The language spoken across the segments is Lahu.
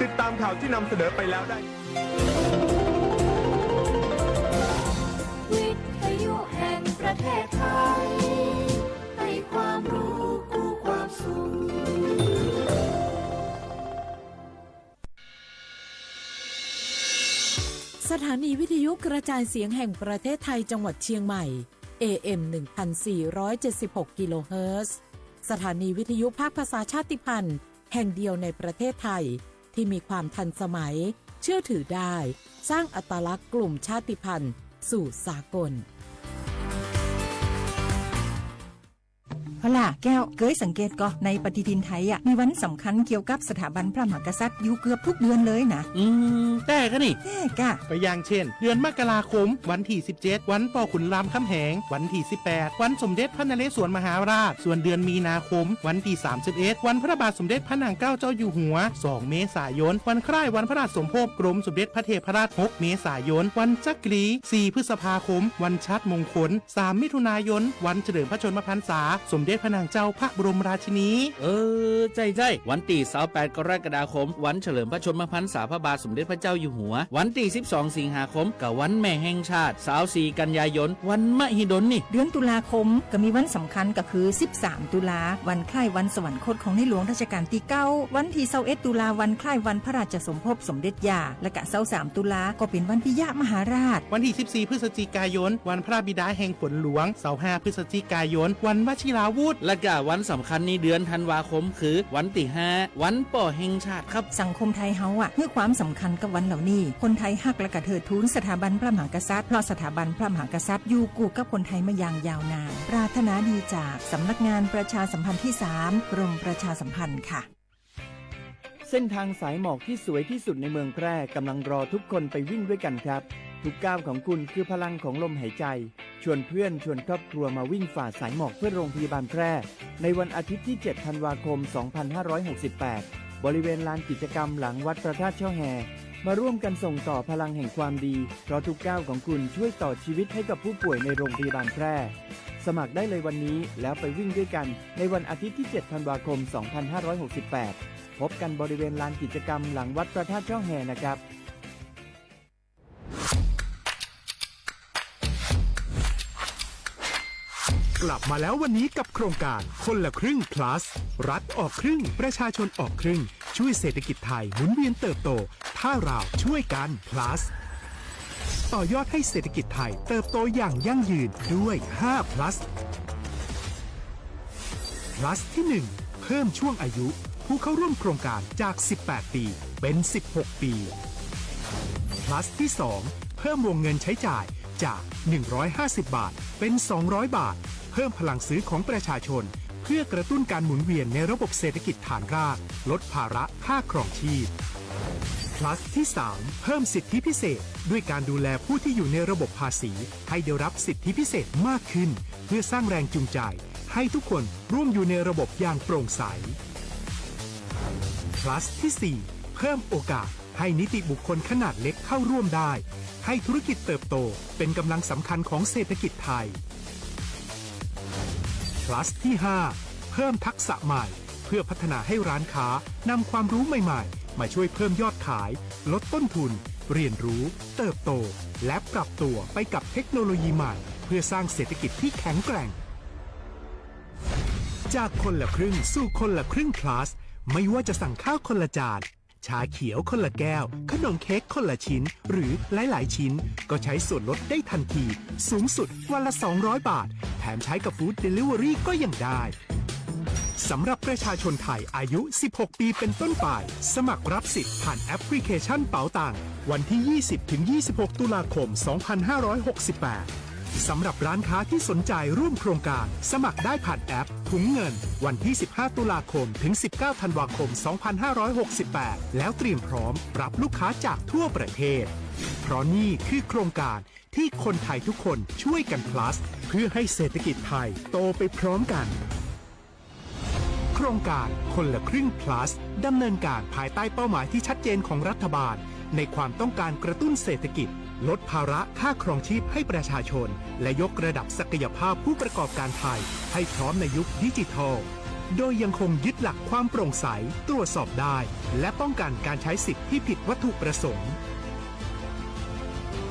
ติดตามข่าวที่นำเสนอไปแล้วได้ วิทยุแห่งประเทศไทย ให้ความรู้คู่ความสุข สถานีวิทยุกระจายเสียงแห่งประเทศไทยจังหวัดเชียงใหม่ เอ เอ็ม หนึ่งพันสี่ร้อยเจ็ดสิบหก กิโลเฮิรตซ์ สถานีวิทยุภาคภาษาชาติพันธุ์แห่งเดียวในประเทศไทย ที่มีความทันสมัย เชื่อถือได้ สร้างอัตลักษณ์กลุ่มชาติพันธุ์สู่สากล พอล่ะแก้ว เกยสังเกตก่อ ในปฏิทินไทยอะ มีวันสำคัญเกี่ยวกับสถาบันพระมหากษัตริย์อยู่เกือบทุกเดือนเลยนะ อืม แต่ก็นี่ แต่กะ ก็อย่างเช่น เดือนมกราคม วันที่ สิบเจ็ด วันปอขุนรามคำแหง วันที่ สิบแปด วันสมเด็จพระนเรศวรมหาราช ส่วนเดือนมีนาคม วันที่ สามสิบเอ็ด วันพระบาทสมเด็จพระนางเกล้าเจ้าอยู่หัว สอง เมษายน วันคล้ายวันพระราชสมภพกรมสมเด็จพระเทพรัตน์ หก เมษายน วันจักรี สี่ พฤษภาคม วันชาติมงคล สาม มิถุนายน วันเฉลิมพระชนมพรรษา สมเด็จพระนางเจ้าพระบรมราชินี เออ ใจ้ใจ้ วันตี้ สาวแปด กรกฎาคม วันเฉลิมพระชนมพรรษาพระบาทสมเด็จพระเจ้าอยู่หัว วันตี้ สิบสอง สิงหาคม ก็วันแม่แห่งชาติ สาวสี่ กันยายน วันมหิดลนี่ เดือนตุลาคม ก็มีวันสำคัญก็คือ สิบสาม ตุลา วันคล้ายวันสวรรคตของในหลวงรัชกาลตี้เก้า วันตี้ ซาวเอ็ด ตุลา วันคล้ายวันพระราชสมภพสมเด็จย่า และกะ ซาวสาม ตุลา ก็เป็นวันปิยมหาราช วันตี้ สิบสี่ พฤศจิกายน วันพระบิดาแห่งฝนหลวง ซาวห้า พฤศจิกายน วันวชิราวุธ และกะวันสำคัญในเดือนธันวาคม คือวันตี้ ห้า วันป้อแห่งชาติครับ สังคมไทยเฮาอะ หื้อความสำคัญกับวันเหล่านี้ คนไทยฮักและกะเทิดทูนสถาบันพระมหากษัตริย์ เพราะสถาบันพระมหากษัตริย์อยู่คู่กับคนไทยมาอย่างยาวนาน ปรารถนาดีจากสำนักงานประชาสัมพันธ์ที่สาม กรมประชาสัมพันธ์ค่ะ เส้นทางสายหมอกที่สวยที่สุดในเมืองแพร่กำลังรอทุกคนไปวิ่งด้วยกันครับ ทุกก้าวของคุณคือพลังของลมหายใจ ชวนเพื่อนชวนครอบครัวมาวิ่งฝ่าสายหมอกเพื่อโรงพยาบาลแพร่ ในวันอาทิตย์ที่ เจ็ด ธันวาคม สองพันห้าร้อยหกสิบแปด บริเวณลานกิจกรรมหลังวัดพระธาตุช่อแฮ มาร่วมกันส่งต่อพลังแห่งความดี เพราะทุกก้าวของคุณช่วยต่อชีวิตให้กับผู้ป่วยในโรงพยาบาลแพร่ สมัครได้เลยวันนี้แล้วไปวิ่งด้วยกันในวันอาทิตย์ที่ เจ็ด ธันวาคม สองพันห้าร้อยหกสิบแปด พบกันบริเวณลานกิจกรรมหลังวัดพระธาตุช่อแฮนะครับ กลับมาแล้ววันนี้กับโครงการคนละครึ่ง plus รัฐออกครึ่ง ประชาชนออกครึ่ง ช่วยเศรษฐกิจไทยหมุนเวียนเติบโต ถ้าเราช่วยกัน plus ต่อยอดให้เศรษฐกิจไทยเติบโตอย่างยั่งยืนด้วย ห้า plus plus ที่ หนึ่ง เพิ่มช่วงอายุผู้เข้าร่วมโครงการจาก สิบแปด ปี เป็น สิบหก ปี plus ที่ สอง เพิ่มวงเงินใช้จ่ายจาก หนึ่งร้อยห้าสิบ บาท เป็น สองร้อย บาท เพิ่มพลังซื้อของประชาชน เพื่อกระตุ้นการหมุนเวียนในระบบเศรษฐกิจฐานราก ลดภาระค่าครองชีพ plus ที่ สาม เพิ่มสิทธิพิเศษ ด้วยการดูแลผู้ที่อยู่ในระบบภาษี ให้ได้รับสิทธิพิเศษมากขึ้น เพื่อสร้างแรงจูงใจ ให้ทุกคนร่วมอยู่ในระบบอย่างโปร่งใส plus ที่ สี่ เพิ่มโอกาสให้นิติบุคคลขนาดเล็กเข้าร่วมได้ ให้ธุรกิจเติบโตเป็นกำลังสำคัญของเศรษฐกิจไทย plus ที่ ห้า เพิ่มทักษะใหม่ เพื่อพัฒนาให้ร้านค้านำความรู้ใหม่ๆ มาช่วยเพิ่มยอดขาย ลดต้นทุน เรียนรู้ เติบโต และปรับตัวไปกับเทคโนโลยีใหม่ เพื่อสร้างเศรษฐกิจที่แข็งแกร่ง จากคนละครึ่งสู่คนละครึ่ง plus ไม่ว่าจะสั่งข้าวคนละจาน ชาเขียวคนละแก้ว ขนมเค้กคนละชิ้น หรือหลายๆ ชิ้น ก็ใช้ส่วนลดได้ทันที สูงสุดวันละ สองร้อย บาท แถมใช้กับ Food Delivery ก็ยังได้ สำหรับประชาชนไทยอายุ สิบหก ปีเป็นต้นไป สมัครรับสิทธิ์ผ่านแอปพลิเคชันเป๋าตัง วันที่ ยี่สิบ ถึง ยี่สิบหก ตุลาคม สองพันห้าร้อยหกสิบแปด สำหรับร้านค้าที่สนใจร่วมโครงการ สมัครได้ผ่านแอปถุงเงิน วันที่ สิบห้า ตุลาคม ถึง สิบเก้า ธันวาคม สองพันห้าร้อยหกสิบแปด แล้วเตรียมพร้อมรับลูกค้าจากทั่วประเทศ เพราะนี่คือโครงการที่คนไทยทุกคนช่วยกัน plus เพื่อให้เศรษฐกิจไทยโตไปพร้อมกัน โครงการคนละครึ่ง plus ดำเนินการภายใต้เป้าหมายที่ชัดเจนของรัฐบาล ในความต้องการกระตุ้นเศรษฐกิจ ลดภาระค่าครองชีพให้ประชาชน และยกระดับศักยภาพผู้ประกอบการไทย ให้พร้อมในยุคดิจิทัล โดยยังคงยึดหลักความโปร่งใส ตรวจสอบได้ และป้องกันการใช้สิทธิ์ที่ผิดวัตถุประสงค์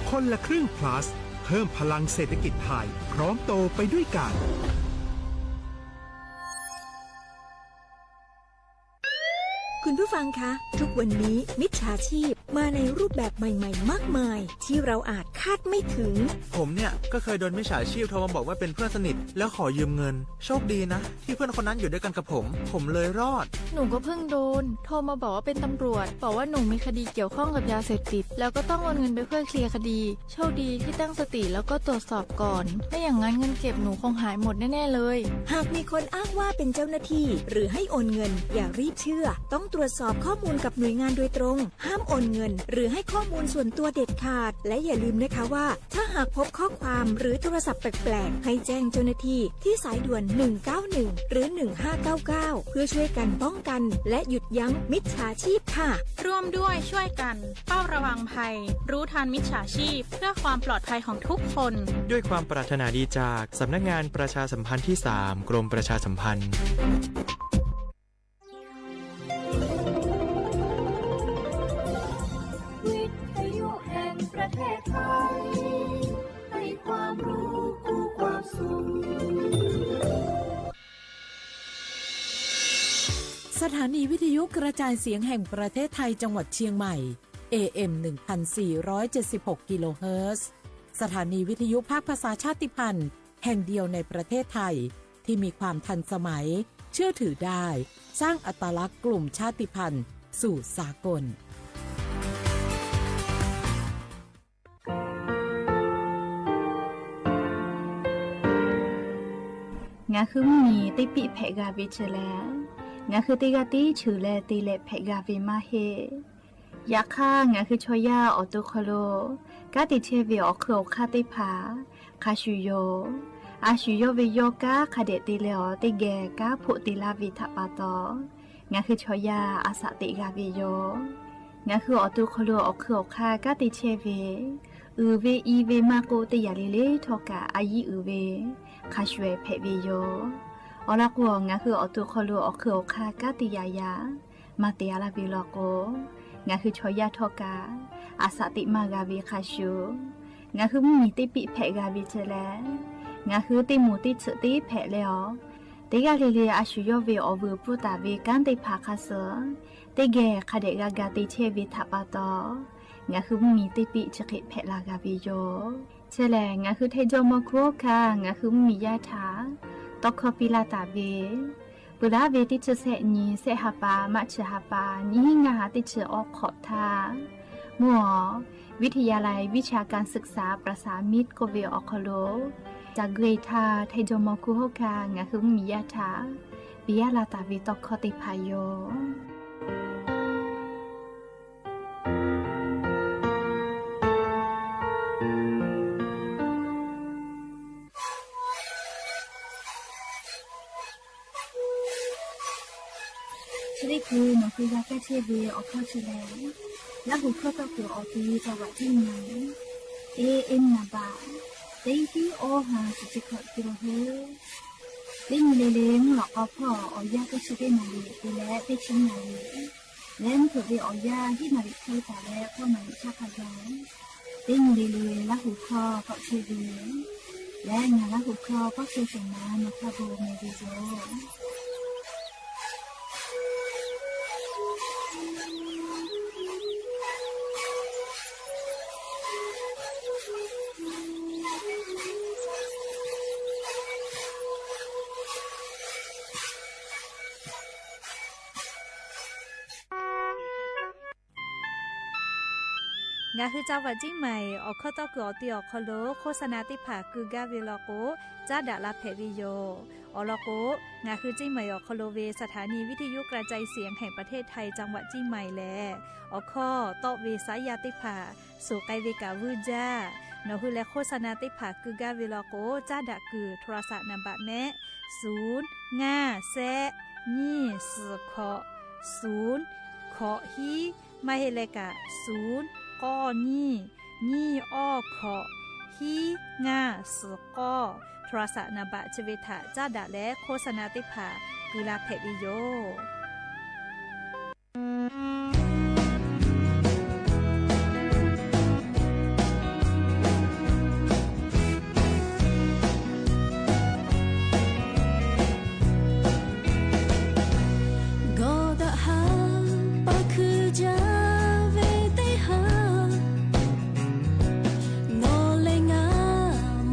คนละครึ่ง plus เพิ่มพลังเศรษฐกิจไทย พร้อมโตไปด้วยกัน คุณผู้ฟังคะ ทุกวันนี้มิจฉาชีพมาในรูปแบบใหม่ๆ มากมาย ที่เราอาจคาดไม่ถึง ผมเนี่ยก็เคยโดนมิจฉาชีพโทรมาบอกว่าเป็นเพื่อนสนิทแล้วขอยืมเงิน โชคดีนะที่เพื่อนคนนั้นอยู่ด้วยกันกับผม ผมเลยรอด หนูก็เพิ่งโดนโทรมาบอกว่าเป็นตำรวจ บอกว่าหนูมีคดีเกี่ยวข้องกับยาเสพติด แล้วก็ต้องโอนเงินไปเพื่อเคลียร์คดี โชคดีที่ตั้งสติแล้วก็ตรวจสอบก่อน ไม่อย่างนั้นเงินเก็บหนูคงหายหมดแน่ๆเลย หากมีคนอ้างว่าเป็นเจ้าหน้าที่ หรือให้โอนเงิน อย่ารีบเชื่อ ต้องตรวจสอบข้อมูลกับหน่วยงานโดยตรง ห้ามโอนเงิน หรือให้ข้อมูลส่วนตัวเด็ดขาด และอย่าลืมนะคะว่า ถ้าหากพบข้อความหรือโทรศัพท์แปลกๆ ให้แจ้งเจ้าหน้าที่ที่สายด่วน หนึ่งเก้าหนึ่ง หรือ หนึ่งห้าเก้าเก้า เพื่อช่วยกันป้องกัน และหยุดยั้งมิจฉาชีพค่ะ ร่วมด้วยช่วยกัน เฝ้าระวังภัย รู้ทันมิจฉาชีพ เพื่อความปลอดภัยของทุกคน ด้วยความปรารถนาดีจากสำนักงานประชาสัมพันธ์ที่สาม กรมประชาสัมพันธ์ วิทยุแห่งประเทศไทย ให้ความรู้คู่ความสุข สถานีวิทยุกระจายเสียงแห่งประเทศไทยจังหวัดเชียงใหม่ เอเอ็ม หนึ่งพันสี่ร้อยเจ็ดสิบหก กิโลเฮิรตซ์ สถานีวิทยุภาคภาษาชาติพันธุ์แห่งเดียวในประเทศไทย ที่มีความทันสมัย เชื่อถือได้ สร้างอัตลักษณ์กลุ่มชาติพันธุ์สู่สากล Ngaˬ hui mvuhˇ miˬ teˇ piˆ hpehꞈ g'a ve chi lehˬ, ngaˬ hui teˇ g'aˇ tiˉ cheuˬ leh te leh hpehꞈ g'a ve maˇ heˆ. Yaꞈ hk'aˇ, ngaˬ hui chaw yaˇ awˬ to hk'aw lo kanˉ te chehˇ ve awˬ hk'eun awˬ hk'aˇ teˇ hpaˍ hk'a shuˍ yoˬ. A shu yawˇ ve yawˇ kanˉ hk'a dehꞈ te leh awˬ teˇ geh kanˉ hpoˆ te laˇ ve htaꞈ pa taw, ngaˬ hui chaw yaˇ a shaꞈ teꞈ g'a ve yoˬ. Ngaˬ hui awˬ to hk'aw lo awˬ hk'eun awˬ hk'aˇ kanˉ te chehˇ ve, uiˍ ve i ve maˇ k'oˆ, teˇ yanˇ le le htawˇ kaꞈ a yiˉ uiˍ ve hk'a shuˍ ehˍ hpehꞈ ve yoˬ. Awˬ lawn k'o, ngaˬ hui awˬ to hk'aw lo awˬ hk'eun awˬ hk'aˇ kanˉ te yaꞈ yaꞈ maˇ te a laˇ ve law k'o, ngaˬ hui chaw yaˇ htawˇ kaꞈ a shaꞈ teꞈ maˇ g'a ve hk'a shuˍ, ngaˬ hui mvuhˇ miˬ teˇ piˆ hpehꞈ g'a ve chi lehˬ, ngaˬ hui teˇ moˍ teˇ tsuhꞈ teˇ hpehꞈ leh awˬ, teˇ g'aˇ le le a shu yawˇ ve awˬ vuiˬ pfuhˇ taˍ ve kanˉ teˇ hpaˍ hk'a shuˍ, teˇ geh hk'a dehꞈ g'a ga te chehˇ ve htaꞈ pa taw, ngaˬ hui mvuhˇ miˬ teˇ piˆ chi hk'e hpehꞈ la g'a ve yoˬ. Chi lehˬ, ngaˬ hui hteˇ jawˇ mawˇ hkuˇ hk'aˇ ngaˬ hui mvuhˇ miˬ yaˇ htaꞈ tawˇ hkawˇ piˇ laˇ taˍ ve, peuˬ laˇ ve teˇ chi sehˆ nyi sehˆ ha pa maˇ chi ha pa nyiˇ hinˉ ngaˇ ha teˇ chi awˇ hk'awꞈ htaˇ, mvuhˇ awˬ วิทยาลัยวิชาการศึกษาประสานมิตร k'oˆ ve awˬ hk'aw lo ca guˇ e htaˇ, hteˇ jawˇ mawˇ hkuˇ hk'aˇ ngaˬ hui mvuhˇ miˬ yaˇ htaꞈ piˇ laˇ taˍ ve tawˇ hkawˇ teˇ hpaˍ yoˬ. Chi teˇ hkui nawˬ hui g'a kaˇ chehˇ ve awˬ hkawˇ chi lehˬ, Laˇ huˍ hkawˇ tawˇ kuiˬ awˬ ti จังหวัดเชียงใหม่ เอเอ็ม นับ teˇ hinˉ awˇ ha chi chi hkawꞈ te la hoˬ. Teˇ nyi le le mvuhˇ lawꞈ k'aw hpawˇ awˬ yanˇ teˇ chi teˇ naˍ riˍ te leh teˇ chi naˍ riˍ leh mvuhˇ hpeuꞈ ve awˬ yanˇ hiˉ naˍ riˍ hk'e taˍ leh k'awˇ naˍ riˍ chaˇ hk'a gaˬ, teˇ nyi le le Laˇ huˍ hkawˇ tawˆ chehˇ ve leh ngaˬ Laˇ huˍ hkawˇ pawˆ chehˇ shawˍ ma nawˬ hk'a bon meh ve yoˬ. Ngaˬ hui จังหวัดเชียงใหม่ awˬ hkawˇ tawˇ kuiˬ awˬ ti awˬ hk'aw lo โฆษณา teˇ hpaˍ keu gaˇ ve law k'o, caˉ daꞈ la hpehꞈ ve yoˬ. Awˬ lawn k'o, ngaˬ hui เชียงใหม่ awˬ hk'aw lo ve สถานีวิทยุกระจายเสียงแห่งประเทศไทย จังหวัดเชียงใหม่ lehˬ, awˬ hkawˇ tawˆ ve saˉ yaˇ teˇ hpaˍ suhˍ k'ai ve kaꞈ vuiˇ jaˇ. Nawˬ hui leh โฆษณา teˇ hpaˍ keu gaˇ ve law k'o, caˉ daꞈ kuiˬ โทรศัพท์ นัมเบอร์ mehˆ, suhˍ ngaˇ sehˆ nyiˇ suhˍ hkawꞈ suhˍ hkawꞈ hiˉ, maˇ heˆ leh kaꞈ suhˍ k'awˇ nyiˇ nyiˇ awˇ hkawꞈ hiˉ ngaˇ suhˍ k'awˇ โทรศัพท์ นัมเบอร์ chi ve htaꞈ caˉ daꞈ leh โฆษณา teˇ hpaˍ keu la hpehꞈ ve yoˬ. Gawˬ daꞈ haˉ paˍ hkuˇ jaˇ ve teˇ haˉ, nawˬ leh ngaˬ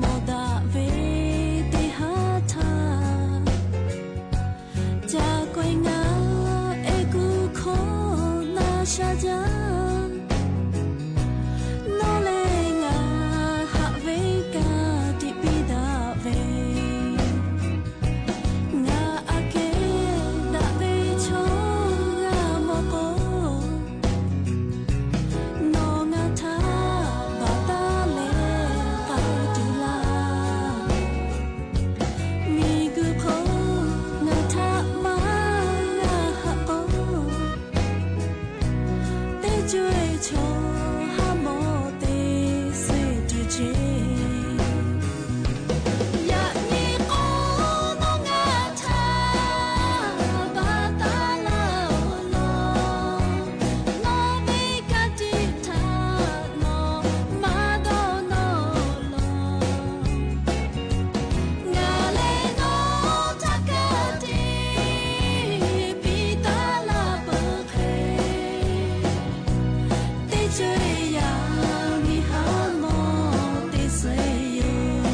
mawˬ daꞈ ve teˇ haˉ htaˇ, ca kawehˇ ngaˬ ehˉ kuˬ hkawˇ na sha jaˇ. Nawˬ leh ngaˬ haꞈ ve ka tiꞈ piˇ daꞈ ve, ngaˬ aꞈ kehˉ daꞈ ve chaw g'a mawˬ k'o, nawˬ ngaˬ htaꞈ baˬ taˉ leh k'aˉ tuˬ laˇ. Miˬguiˬ hk'oˆ ngaˬ htaꞈ maˇ g'a haꞈ k'o, teˇ co e chaw haˉ mawˬ te suh tuˬ ceˇ. Yaꞈ nyi k'o, nawˬ ngaˬ htaꞈ baˬ taˉ laˇ-oˬ law. Nawˬ ve ka tiꞈ htaꞈ nawˬ maˇ dawˇ nawˇ law. Ngaˬ leh nawˬ htaꞈ ka tiꞈ piˇ taˉ laˇ peuˬ hk'e, teˇ co e yaꞈ miˇ haˉ mawˬ te suh yoˬ.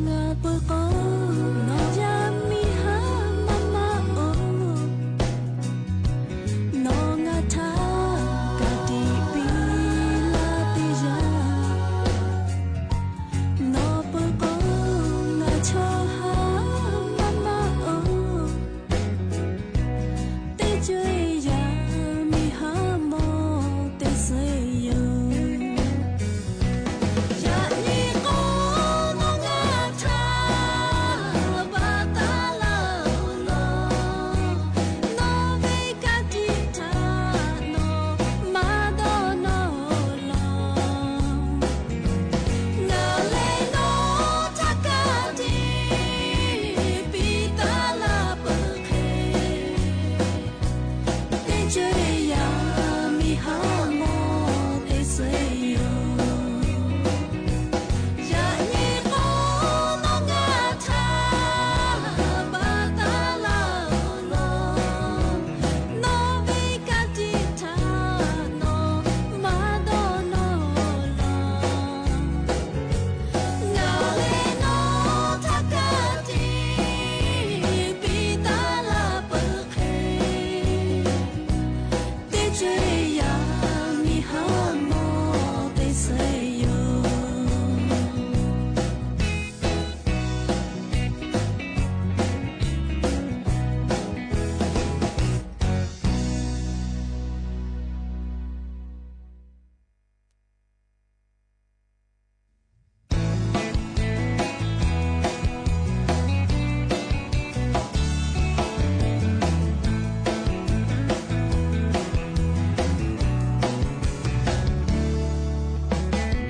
Ngaˬ peuˬ k'o, nawˬ yaˇ miˇ haˉ maˇ maˇ-oˬ. Nawˬ ngaˬ htaꞈ ka tiꞈ piˇ laˇ teˇ yanˇ, nawˬ peuˬ k'o, ngaˬ chaw haˉ maˇ maˇ-oˬ. Teˇ co e yaꞈ miˇ haˉ mawˬ te suh yoˬ. Yaꞈ nyi k'o, nawˬ ngaˬ htaꞈ baˬ taˉ laˇ-oˬ law. Nawˬ ve ka tiꞈ htaꞈ nawˬ maˇ dawˇ nawˇ law. Ngaˬ leh nawˬ htaꞈ ka tiꞈ piˇ taˉ laˇ peuˬ hk'e, teˇ co e yaꞈ miˇ haˉ mawˬ te suh yoˬ. Yaꞈ nyi k'o, nawˬ ngaˬ htaꞈ baˬ taˉ laˇ-oˬ law. Nawˬ ve ka tiꞈ htaꞈ nawˬ maˇ dawˇ nawˇ law. Ngaˬ leh nawˬ htaꞈ ka tiꞈ piˇ taˉ laˇ peuˬ hk'e, teˇ co e yaꞈ miˇ haˉ mawˬ te suh yoˬ.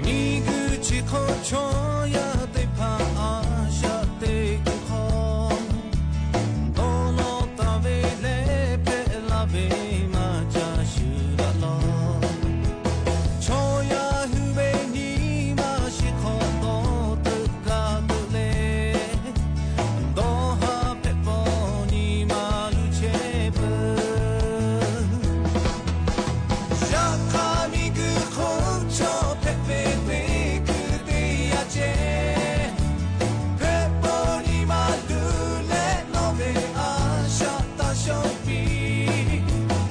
Miˬguiˬ chi hk'aw chaw yaˇ teˇ hpaˍ a shaꞈ teꞈ kuˬ hk'aw, dawˇ law taˍ ve leh hpehꞈ la ve maˇ ca shuˍ daꞈ law. Chaw yaˇ hui ve nyi ma shiˍ hk'aw taw teuꞈ gaˇ teuꞈ leh, dawˇ haˍ hpehꞈ paw nyi ma luˬ chehˇ peuˬ. Yaꞈ hk'aˇ miˬguiˬ hk'oˆ chaw hpehꞈ ve teˇ kuiˬ teˇ yanˇ ceh, hpehꞈ paw nyi ma luˬ leh nawˬ ve a shaꞈ taˇ shawˍ piˇ.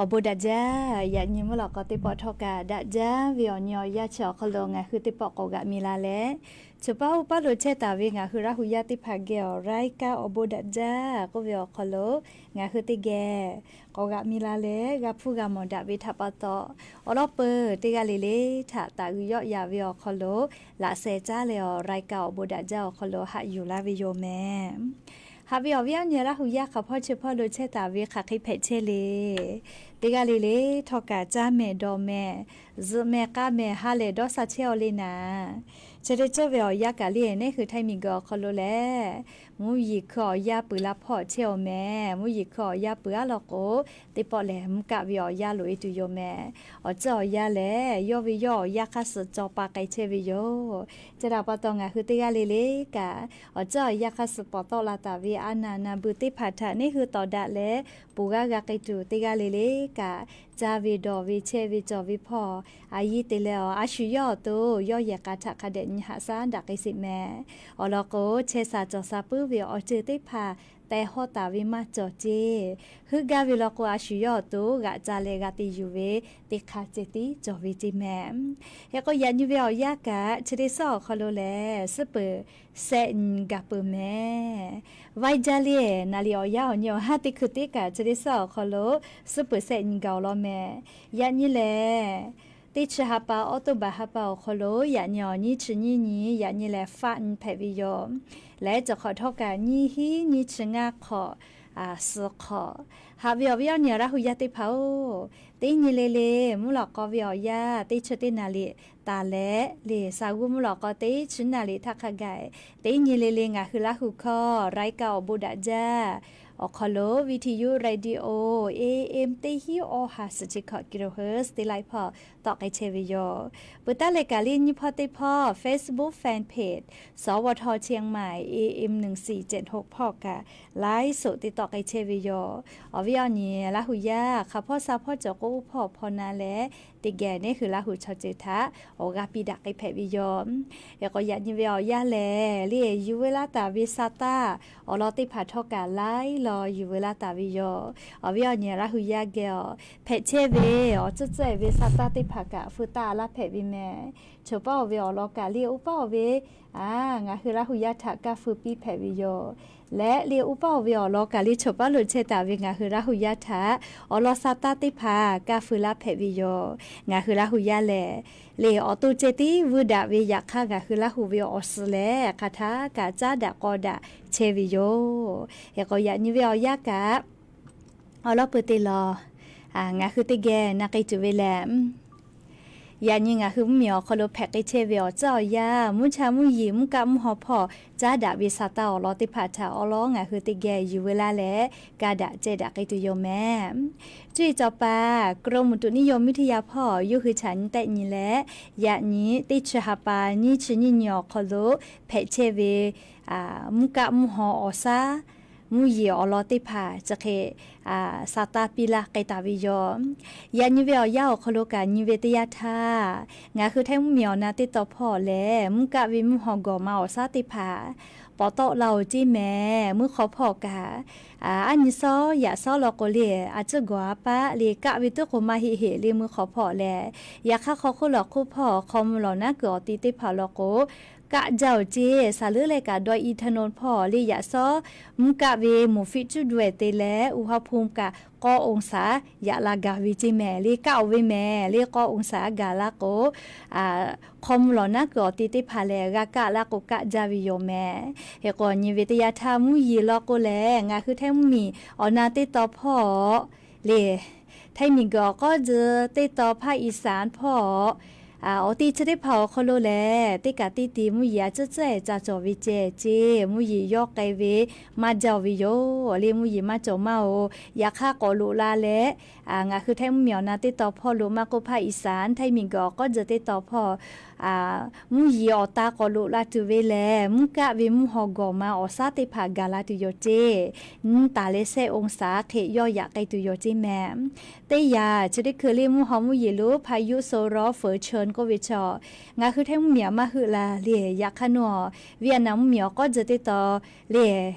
Awˬ bon daꞈ jaˇ. Yaꞈ nyi mvuhˇ lawꞈ k'aw teˇ pawˆ htawˇ kaꞈ daꞈ jaˇ ve awˬ nyi awˬ yanˇ chi awˬ hk'aw lo ngaˬ hui teˇ pawˆ k'awꞈ g'aꞈ mi la leh, chi paˉ oˇ paˉ lo chehˇ taˍ ve ngaˬ hui Laˇ hu yaˇ teˇ hpaˍ geh awˬ รายการ Awˬ bon daꞈ jaˇ k'oˆ ve awˬ hk'aw lo ngaˬ hui teˇ geh k'awꞈ g'aꞈ mi la leh, g'a hpuˇ g'a mawˬ daꞈ ve htaꞈ pa taw, awˬ lawn peuˬ teˇ g'aˇ le le htaꞈ taˍ g'uiˬ yawˆ yaˍ ve awˬ hk'aw lo laꞈ sheh caˉ leh awˬ รายการ Awˬ bon daꞈ jaˇ awˬ hk'aw lo haꞈ yuˬ laˇ ve yoˬ mehˍ. Haꞈ ve awˬ viˉ awˬ nyi Laˇ hu yaˇ hk'aˬ hpawˇ chi hpawˇ lo chehˇ taˍ ve hk'aˬ hk'e hpehꞈ chehˇ le. Teˇ g'aˇ le le htawˇ kaꞈ caˇ mehˍ dawˬ mehˍ, zuhꞈ mehˍ k'a mehˍ ha lehˬ dawˇ sha chehˇ aw le naˍ. Chi teˇ ceuˬ ve awˬ yanˇ kaꞈ le, neˇ hui Htaiˇ miˬguiˬ awˬ hk'aw lo lehˬ, mvuhˇ yeˬ hkui awˬ yanˇ peuˬ la hpawˇ chehˇ aw mehˍ. Mvuhˇ yeˬ hkui awˬ yanˇ peuˬ aˉ law k'o, teˇ pawˆ lehˬ mvuhˇ kaˆ ve awˬ yanˇ loꞈ e tuˬ yoˬ mehˍ. Awˬ tcuhˉ awˬ yanˇ lehˬ, yawˇ ve yawˇ awˬ yanˇ hk'aˇ suh caw pa k'ai chehˇ ve yoˬ. Chi htaꞈ pa taw ngaˬ hui teˇ g'aˇ le le kaꞈ, awˬ tcuhˉ awˬ yanˇ hk'aˇ suh pawˍ tawˆ la taˍ ve a naˍ naˍ beuꞈ teˇ hpaˍ htaꞈ neˇ hui tawˍ daꞈ leh, ponˬ g'aˇ g'a k'ai tuˬ teˇ g'aˇ le le kaꞈ, caˇ ve dawˬ ve chehˇ ve cawˬ ve hpawˇ a yiˇ te leh awˬ a shu yawˇ awˬ to yawˇ yehˬ k'a htaꞈ hk'a dehꞈ nyi haꞈ shaˉ daꞈ k'ai sheˍ mehˍ. Awˬ lawn k'o, chehˇ sha cawˬ sha puiˉ ve awˬ ceuˬ teˇ hpaˍ teh hawˇ taˍ ve maˇ cawˬ ceˇ. Heuˆ gaˇ ve law k'o, a shu yawˇ awˬ to g'aꞈ ca leh g'a te yuˬ ve teˇ hk'a ceh tiˉ cawˬ ve ceˇ mehˍ. Hk'e k'o, yaꞈ nyi ve awˬ yanˇ kaꞈ chi teˇ suhˉ awˬ hk'aw lo lehˬ, suhˉ peuˬ shehˆ nyi gaˬ peuˬ mehˍ. Vaiˇ jaˇ le, naˍ riˍ awˬ yanˇ awˬ nyi awˬ haˉ teˇ hkui tiˉ kaꞈ chi teˇ suhˉ awˬ hk'aw lo suhˉ peuˬ shehˆ nyi gaˬ awˬ lawn mehˍ. Yaꞈ nyi lehˬ, teˇ chi ha pa, October ha pa awˬ hk'aw lo yaꞈ nyi awˬ nyiˇ chi nyiˇ nyi, yaꞈ nyi lehˬ faˆ nyi hpehꞈ ve yoˬ. Leh cawˬ hk'awꞈ htawˇ kaꞈ nyiˇ hinˉ nyiˇ chi ngaˇ hk'awꞈ, suh hk'awꞈ. Haꞈ ve awˬ viˉ awˬ nyi Laˇ hu yaˇ teˇ hpaˍ-oˬ, teˇ nyi le le mvuhˇ lawꞈ k'aw ve awˬ yanˇ teˇ chi teˇ naˍ riˍ taˍ leh, le sa g'uˇ mvuhˇ lawꞈ k'aw teˇ chi naˍ riˍ htaˇ hk'a gaˬ, teˇ nyi le le ngaˬ hui Laˇ hu hkawˇ รายการ Awˬ bon daꞈ jaˇ awˬ hk'aw lo, V T U Radio, A M teˇ hinˉ awˇ ha suhˍ chi hkawꞈ kilohertz teˇ laiˉ hpawˇ tawˆ k'ai chehˇ ve yoˬ. Peuˬ taˉ leh kaꞈ le nyiˇ hpawˇ teˇ hpawˇ Facebook fan page สวท เชียงใหม่ A M หนึ่งสี่เจ็ดหก hpawˇ kaꞈ ไลฟ์สด te tawˆ k'ai chehˇ ve yoˬ. Awˬ viˉ awˬ nyi Laˇ hu yaˇ hk'aˬ hpawˇ sha hpawˇ cawˬ k'o, oˇ hpawˇ hpawˇ na leh teˇ geh neˇ hui Laˇ hu chaw ceuˬ htaꞈ awˬ g'aˇ piˇ daꞈ k'ai hpehꞈ ve yoˬ. Hk'e k'o, yaꞈ nyi ve awˬ yanˇ lehˬ, le yuˬ veu laˇ taˍ ve sa taˇ awˬ lawn teˇ hpaˍ htawˇ kaꞈ laiˉ law yuˬ veu laˇ taˍ ve yoˬ. Awˬ viˉ awˬ nyi Laˇ hu yaˇ geh awˬ hpehꞈ chehˇ ve awˬ tcuhˉ tcuhˉ-e ve sa taˇ teˇ hpaˍ kaꞈ feu taˇ laˇ hpehꞈ ve mehˍ. Choˬ paˉ oˬ ve awˬ lawn kaꞈ le oˇ paˉ oˬ ve, a, ngaˬ hui Laˇ hu yaˇ htaꞈ kaˇ feu piˇ hpehꞈ ve yoˬ. Leh le oˇ paˉ oˬ ve awˬ lawn kaꞈ le choˬ paˉ lo chehˇ taˍ ve ngaˬ hui Laˇ hu yaˇ htaꞈ awˬ lawn sa taˇ teˇ hpaˍ kaˇ feu laˇ hpehꞈ ve yoˬ. Ngaˬ hui Laˇ hu yaˇ lehˬ, le awˬ to ceh tiˉ vuiˇ daꞈ ve yaꞈ hk'aˇ, ngaˬ hui Laˇ hu ve awˬ suhˍ lehˬ hk'aˬ htaˇ kaꞈ caˉ daꞈ k'aw daꞈ chehˇ ve yoˬ. Hk'e k'o, yaꞈ nyi ve awˬ yanˇ kaꞈ awˬ lawn peuˬ te lawˬ, ngaˬ hui teˇ geh na k'ai tuˬ ve lehˬ, yaꞈ nyi ngaˬ hui mvuhˇmiˬ awˬ hk'aw lo hpehꞈ k'ai chehˇ ve awˬ tcuhˉ awˬ yanˇ, mvuhˇ cha mvuhˇ yeˬ mvuhˇ kaˆ mvuhˇ haw hpawˇ caˉ daꞈ ve sa taˇ awˬ lawn teˇ hpaˍ htaꞈ awˬ lawn ngaˬ hui teˇ geh yuˬ veu laˇ leh, ka daꞈ ceh daꞈ k'ai tuˬ yoˬ mehˍ. Cuˇ yiˍ cawˬ paˍ กรมอุตุนิยมวิทยา hpawˇ yawˇ hui htaꞈ nyi tehˆ nyi leh, yaꞈ nyi teˇ chi ha pa nyiˇ chi nyiˇ nyi awˬ hk'aw lo hpehꞈ chehˇ ve mvuhˇ kaˆ mvuhˇ haw awˬ shaˉ, mvuhˇ yeˬ awˬ lawn teˇ hpaˍ chi hk'e sa taˇ piˇ laˇ k'ai taˍ ve yoˬ. Yaꞈ nyi ve awˬ yanˇ awˬ hk'aw lo kaꞈ nyi ve teˇ yanˇ htaˇ, ngaˬ hui Htaiˇ mvuhˇmiˬ awˬ na teˇ tawn hpawˇ lehˬ, mvuhˇ kaˆ ve mvuhˇ haw gawˬ ma awˬ shaˉ teˇ hpaˍ pawˍ tawˆ la oˬ ceˇ mehˍ. Meuˇ hk'aw hpawˇ kaꞈ, aˉ nyi sawˉ yaꞈ sawˉ law k'o le, a tcuhˉ gawˬ a paˆ le kaˆ ve tuˉ k'o maˇ heˆ heˆ le meuˇ hk'aw hpawˇ lehˬ, yaꞈ hk'aˇ hk'aw hk'oˆ lawˬ hk'oˆ hpawˇ hk'aw mvuh lawˬ naˉ kuiˬ awˬ ti teˇ hpaˍ law k'o, kaˆ jaˇ oˬ ceˇ. Saˍ leuˉ leh kaꞈ dawˇ i ถนน hpawˇ le yaꞈ sawˉ mvuhˇ kaˆ ve moˍ fiˆ cuˇ daweh te leh, uˬ ha hpu kaꞈ k'awˇ องศา yaꞈ la gaˬ ve ceˇ mehˍ le. Kaˆ oˬ ve mehˍ le k'awˇ องศา gaˬ laˇ k'o, hk'aw mvuh lawˬ naˉ kuiˬ awˬ ti teˇ hpaˍ lehˬ g'a kaˆ laˇ k'o kaˆ jaˇ ve yoˬ mehˍ. Hk'e k'o, nyi ve teˇ yanˇ htaˇ mvuhˇ yeˬ law k'o lehˬ, ngaˬ hui Htaiˇ mvuhˇmiˬ awˬ na teˇ tawn hpawˇ le, Htaiˇ miˬguiˬ awˬ k'awˇ tcuh teˇ tawn ภาคอีสาน hpawˇ awˬ ti chi teˇ hpaˍ awˬ hk'aw lo lehˬ, teˇ kaꞈ teˇ ti mvuhˇ yeˬ a tcuhˉ tcuhˉ-e ca cawˬ ve ceh ceˇ. Mvuhˇ yeˬ yawˇ k'ai ve maˇ jaˇ oˬ ve yoˬ le. Mvuhˇ yeˬ maˇ cawˬ maˇ oˬ. Yaꞈ hk'aˇ k'awꞈ loꞈ la leh, ngaˬ hui Htaiˇ mvuhˇmiˬ awˬ na teˇ tawn hpawˇ lo maˇ k'oˆ ภาคอีสาน Htaiˇ miˬguiˬ awˬ k'awˇ tcuh teˇ tawn hpawˇ mvuhˇ yeˬ awˬ ta k'awꞈ loꞈ la tuˬ ve lehˬ, mvuhˇ kaˆ ve mvuhˇ haw gawˬ ma awˬ saˉ teˇ hpaˍ gaˬ la tuˬ yoˬ ceˇ. Nyiˇ taˍ leh shehˆ องศา hk'e yawˇ yaꞈ k'ai tuˬ yoˬ ceˇ mehˍ. Teˇ yanˇ chi teˇ hkui le mvuhˇ haw mvuhˇ yeˬ lo พายุโซนร้อนเฟอเชิญ k'oˆ ve chaw, ngaˬ hui Htaiˇ mvuhˇ miˬ aꞈ maˇ heuˆ la le. Yaꞈ hk'aˇ nawˬ Vietnam mvuhˇ miˬ awˬ k'awˉ tcuh teˇ taw le,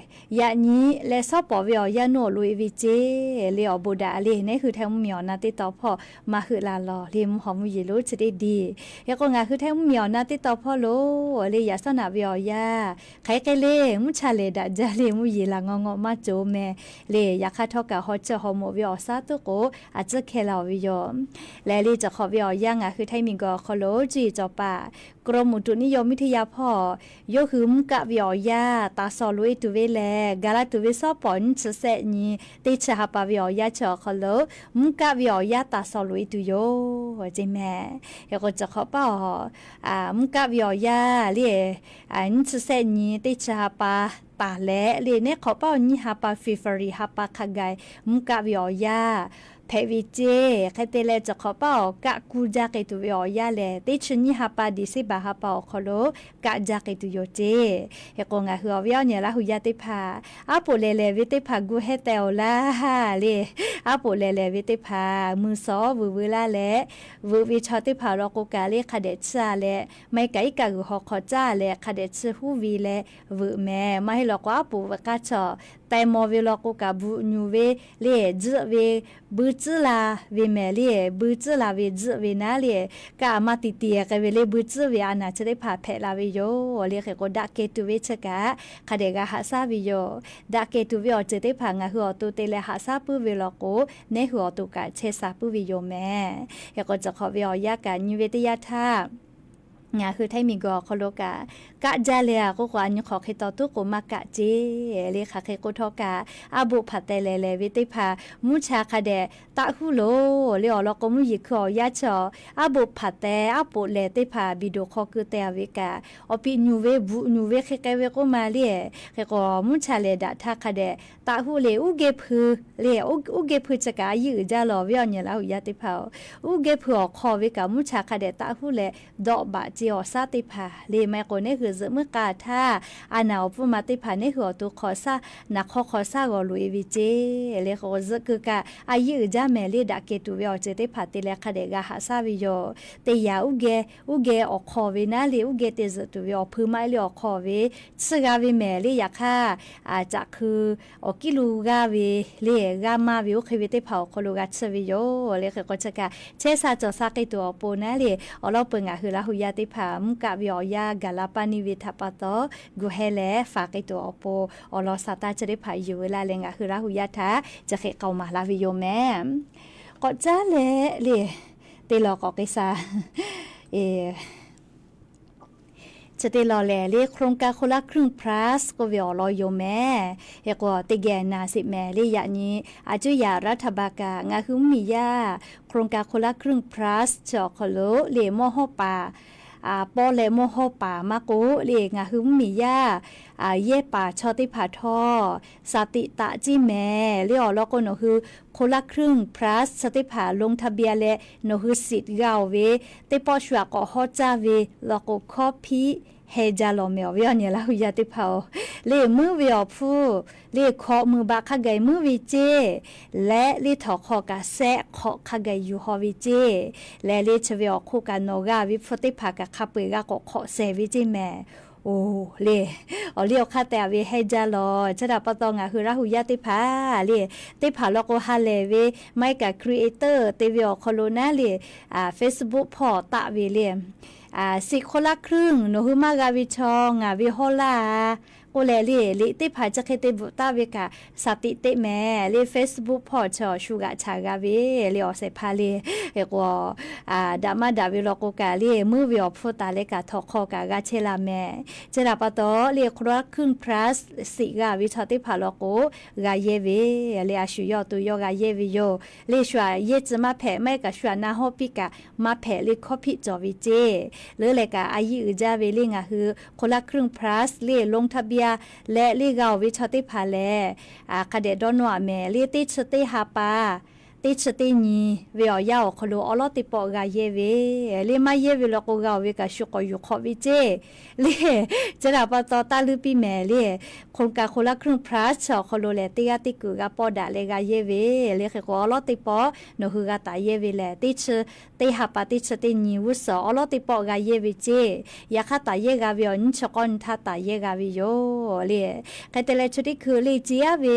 yaꞈ nyi leh shawˉ pawˍ ve awˬ yanˇ nawˬ loꞈ e ve ceˇ le. Awˬ bon daꞈ le, nehˉ hui Htaiˇ mvuhˇ miˬ awˬ na teˇ taw hpawˇ maˇ heuˆ la lawˬ le. Mvuhˇ haw mvuhˇ yeˬ lo chi teˇ diˬ. Hk'e k'o ngaˬ hui Htaiˇ mvuhˇ miˬ awˬ na teˇ taw hpawˇ lo le, yaꞈ shawˉ naꞈ ve awˬ yanˇ hk'aˬ hk'e le, mvuhˇ cha lehˬ daꞈ jaˇ le, mvuhˇ yeˬ laˬ ngawˬ ngawˬ maˇ cawˬ mehˍ le. Yaꞈ hk'aˇ htawˇ kaꞈ haw chiˇ haw moꞈ ve awˬ saˉ tuˉ k'o, a tcuhˉ hkeh la-oˬ ve yoˬ. Lehˬ le, cawˬ hk'awꞈ ve awˬ yanˇ ngaˬ hui Htaiˇ miˬ guiˬ awˬ hk'aw lo cuˇ yiˍ cawˬ paˍ กรมอุตุนิยมวิทยา hpawˇ yawˇ hui mvuhˇ kaˆ ve awˬ yanˇ taˍ sawˍ loꞈ e tuˬ ve lehˬ, gaˬ la tuˬ ve shawˉ pawˍ nyiˇ chi shehˆ nyi teˇ chi ha pa ve awˬ yanˇ chi awˬ hk'aw lo mvuhˇ kaˆ ve awˬ yanˇ taˍ sawˍ loꞈ e tuˬ yoˬ ceˇ mehˍ. Hk'e k'o cawˬ hk'awꞈ paˇ awˬ mvuhˇ kaˆ ve awˬ yanˇ le, nyiˇ chi shehˆ nyi teˇ chi ha pa taˍ leh le, nehˉ hk'awꞈ paˇ awˬ nyiˇ ha pa February ha pa hk'a gaˬ mvuhˇ kaˆ ve awˬ yanˇ hpehꞈ ve ceˇ. Hk'e te leh cawˬ hk'awꞈ paˇ awˬ kaˆ kuˇ jaˇ k'ai tuˬ ve awˬ yanˇ lehˬ, teˇ chi nyiˇ ha pa December ha pa awˬ hk'aw lo kaˆ jaˇ k'ai tuˬ yoˬ ceˇ. Hk'e k'o ngaˬ hui awˬ viˉ awˬ nyi Laˇ hu yaˇ teˇ hpaˍ, aˉ poꞈ lehˬ lehˬ ve teˇ hpaˍ gu heh teh-oˬ laˇ le. Aˉ poꞈ lehˬ lehˬ ve teˇ hpaˍ mui sawˉ veuꞈ veuꞈ laˇ leh, veuꞈ ve chaw teˇ hpaˍ awˬ lawn k'o kaꞈ le hk'a dehꞈ chiˇ a leh, maˇ heˆ kaꞈ iˉ kaˆ g'uiˬ haw hk'aw caˇ leh hk'a dehꞈ chiˇ huˉ ve leh veuꞈ mehˍ. Maˇ heˆ law k'o aˉ poꞈ veuꞈ k'aˇ chaw teh maw ve lawn k'o kaꞈ bvuhꞈ nyuˬ ve le, tzuhˆ ve bui tcuhˉ la ve mehˍ le. Bui tcuhˉ la ve tzuhˆ ve naˉ le, kaꞈ maˇ tiˍ tiˍ k'ai ve le, bui tcuhˉ ve a naˍ chi teˇ hpaˍ hpehꞈ la ve yoˬ le. Hk'e k'o daꞈ keh tuˬ ve chi kaꞈ hk'a dehꞈ g'a haꞈ shaˉ ve yoˬ. Daꞈ keh tuˬ ve awˬ ceuˬ teˇ hpaˍ ngaˬ hui awˬ to te leh haꞈ shaˉ puiˉ ve law k'o, nehˉ hui awˬ to kaꞈ chehˇ sha puiˉ ve yoˬ mehˍ. Hk'e k'o cawˬ hk'awꞈ ve awˬ yanˇ kaꞈ nyi ve teˇ yanˇ htaˇ, ngaˬ hui Htaiˇ miˬ guiˬ awˬ hk'aw lo kaꞈ kaˆ jaˇ leh a k'oˆ k'o, a nyi hk'awꞈ hk'e taw tuˉ k'o maˇ kaˆ ceˇ le. Hk'aˬ hk'e k'oˆ htawˇ kaꞈ, aˉ boˆ hpaˍ teh lehˬ lehˬ ve teˇ hpaˍ mvuhˇ cha hk'a dehꞈ taˆ huˉ loˬ le. Awˬ lawn k'o mvuhˇ yeˬ hkui awˬ yanˇ chi aˉ boˆ hpaˍ teh aˉ poꞈ lehˬ teˇ hpaˍ biˬ doˬ hk'aw keu teh a ve kaꞈ, awˬ piꞈ nyuˬ ve bvuhꞈ nyuˬ ve hk'e k'ai ve k'oˆ ma le. Hk'e k'o mvuhˇ cha lehˬ daꞈ htaˇ hk'a dehꞈ taˆ huˉ le. Uˉ geh hpui le, uˉ geh hpui chi kaꞈ a yiˇ uiˍ jaˇ lawˬ ve awˬ nyi Laˇ hu yaˇ teˇ hpaˍ-oˬ, uˉ geh hpui awˬ hk'aw ve kaꞈ mvuhˇ cha hk'a dehꞈ taˆ huˉ leh dawˆ baꞈ ceˇ. Awˬ shaˉ teˇ hpaˍ le, maˇ heˆ k'o nehˉ hui zuhꞈ muiˉ k'aˇ htaˇ, a naˍ awˬ pfuhˇ ma teˇ hpaˍ nehˉ hui awˬ to hk'aw shaˉ, naˍ hk'awˇ hk'aw shaˉ g'awˬ loꞈ e ve ceˇ le. K'o zuhꞈ keu kaꞈ a yiˇ uiˍ jaˇ mehˍ le. Daꞈ keh tuˬ ve awˬ ceuˬ teˇ hpaˍ te leh hk'a dehꞈ g'a haꞈ shaˉ ve yoˬ. Teˇ yanˇ uˉ geh, uˉ geh awˬ hk'aw ve naˉ le, uˉ geh te zuhꞈ tuˬ ve awˬ hpui maˇ heˆ le, awˬ hk'aw ve chiˇ g'a ve mehˍ le. Yaꞈ hk'aˇ, caꞈ hkui awˬ kiˉ lo g'aˇ ve le, g'aˇ maˇ ve oˇ hk'e ve teˇ hpaˍ awˬ hk'aw lo g'a chiˇ ve yoˬ le. Hk'e k'o chi kaꞈ chehˇ sha cawˬ sha k'ai tuˬ awˬ pon naˉ le, awˬ lawn peuˬ ngaˬ hui Laˇ hu yaˇ teˇ hpaˍ mvuhˇ kaˆ ve awˬ yanˇ gaˬ la paˇ neˇ ve htaꞈ pa taw, gu heh leh faˍ k'ai tuˬ awˬ pon awˬ lawn sa taˇ chi teˇ hpaˍ yuˬ ve laˇ leh ngaˬ hui Laˇ hu yaˇ htaꞈ chi hk'e k'aoˍ maˍ laˇ ve yoˬ mehˍ. K'awꞈ caˉ leh le, teˇ lawn k'awꞈ k'ai sha Chi teˇ lawn lehˬ le โครงการคนละครึ่ง Plus k'oˆ ve awˬ lawn yoˬ mehˍ. Hk'e k'o teˇ geh naˍ sheˍ mehˍ le. Yaꞈ nyi a cuˇ yaꞈ รัฐบาล kaꞈ ngaˬ hui mvuhˇ miˬ yaˇ โครงการคนละครึ่ง Plus chi awˬ hk'aw lo le mawˇ hawˉ paˍ, pawˇ leh mawˇ hawˉ paˍ maˇ k'oˆ le, ngaˬ hui mvuhˇ miˬ yaˇ yehˇ paˍ chaw teˇ hpaˍ htawˇ สติ taˆ ceˇ mehˍ le. Awˬ lawn k'o nawˬ hui คนละครึ่ง Plus chi teˇ hpaˍ ลงทะเบียน leh nawˬ hui สิทธิ์ g'a-oˬ ve, teˇ pawˆ shu aꞈ k'awꞈ hawˉ caˇ ve law k'o hkawˇ hpiˆ heh jaˇ lawˬ mehˍ. Awˬ viˉ awˬ nyi Laˇ hu yaˇ teˇ hpaˍ-oˬ, le muiˉ ve awˬ hpfuhˇ le hkawꞈ meuˬ baꞈ hk'a gaˬ muiˉ ve ceˇ, leh le htawnˍ hk'aw kaꞈ shehˆ hk'awꞈ hk'a gaˬ yuˬ haw ve ceˇ, leh le chi ve awˬ hk'oˆ kaꞈ nawˬ g'a ve hpfuhˇ teˇ hpaˍ kaꞈ hk'a peu-eˬ g'a k'awꞈ hk'awꞈ shehˍ ve ceˇ mehˍ. Oˬ le, awˬ liˇ awˬ hk'aˇ tehꞈ a ve heh jaˇ lawˬ. Chi htaꞈ pa taw ngaˬ hui Laˇ hu yaˇ teˇ hpaˍ le, teˇ hpaˍ law k'o ha lehˬ ve, maˇ heˆ kaꞈ creator te ve awˬ hk'aw lo naˉ le, Facebook hpawˇ taˆ ve le, สิทธิ์ คนละครึ่ง nawˬ hui maˇ g'a ve chaw ngaˬ ve hawˉ laˇ k'oˆ leh le, liꞈ teˇ hpaˍ chi hk'e te bvuhꞈ taˍ ve kaꞈ สติ teˇ mehˍ le. Facebook hpawˇ chaw shu g'aꞈ chaˍ g'a ve le, awˬ shehˍ hpaˇ le. Hk'e k'o daꞈ maˇ daꞈ ve law k'o kaꞈ le, muiˉ ve awˬ hpfuhˇ taˍ leh kaꞈ htawnˍ hk'aw kaꞈ g'a chehˇ la mehˍ. Chi htaꞈ pa taw le คนละครึ่ง Plus สิทธิ์ g'a ve chaw teˇ hpaˍ law k'o g'a yehˇ ve le, a shu yawˇ awˬ to yawˇ g'a yehˇ ve yoˬ. Le shu aꞈ yehˇ tcuh maˇ hpehꞈ, maˇ heˆ kaꞈ shu aꞈ na hawˉ piˇ kaꞈ maˇ hpehꞈ le, hkawˇ hpiˆ cawˬ ve ceˇ. Leuˉ leh kaꞈ a yiˇ uiˍ jaˇ ve le ngaˬ hui คนละครึ่ง Plus le ลงทะเบียน leh le g'a-oˬ ve chaw teˇ hpaˍ lehˬ, hk'a dehꞈ dawˇ nawˇ-aꞈ mehˍ le. Teˇ chi teˇ ha pa teˇ chi teˇ nyi ve awˬ yanˇ awˬ hk'aw lo awˉ lawˉ teˇ pawˆ g'a yehˇ ve le. Maˇ yehˇ ve law k'o, g'a oˬ ve kaꞈ shu k'awꞈ yuˬ hk'awꞈ ve ceˇ le. Chi htaꞈ pa taw taˇ luˇ piˇ mehˍ le. โครงการคนละครึ่ง plus chi awˬ hk'aw lo lehˬ, teˇ g'aˇ teˇ kuiˬ g'a pawˆ daꞈ leh g'a yehˇ ve le. Hk'e k'o, awˉ lawˉ teˇ pawˆ nawˬ hui g'a taˍ yehˇ ve lehˬ, teˇ chi teˇ ha pa teˇ chi teˇ nyi g'uˇ suhˍ awˉ lawˉ teˇ pawˆ g'a yehˇ ve ceˇ. Yaꞈ hk'aˇ, taˍ yehˇ g'a ve awˬ nyiˇ chi k'awˇ nyi htaˇ taˍ yehˇ g'a ve yoˬ le. Hk'e te leh, chi teˇ hkui le, ceˇ aˉ ve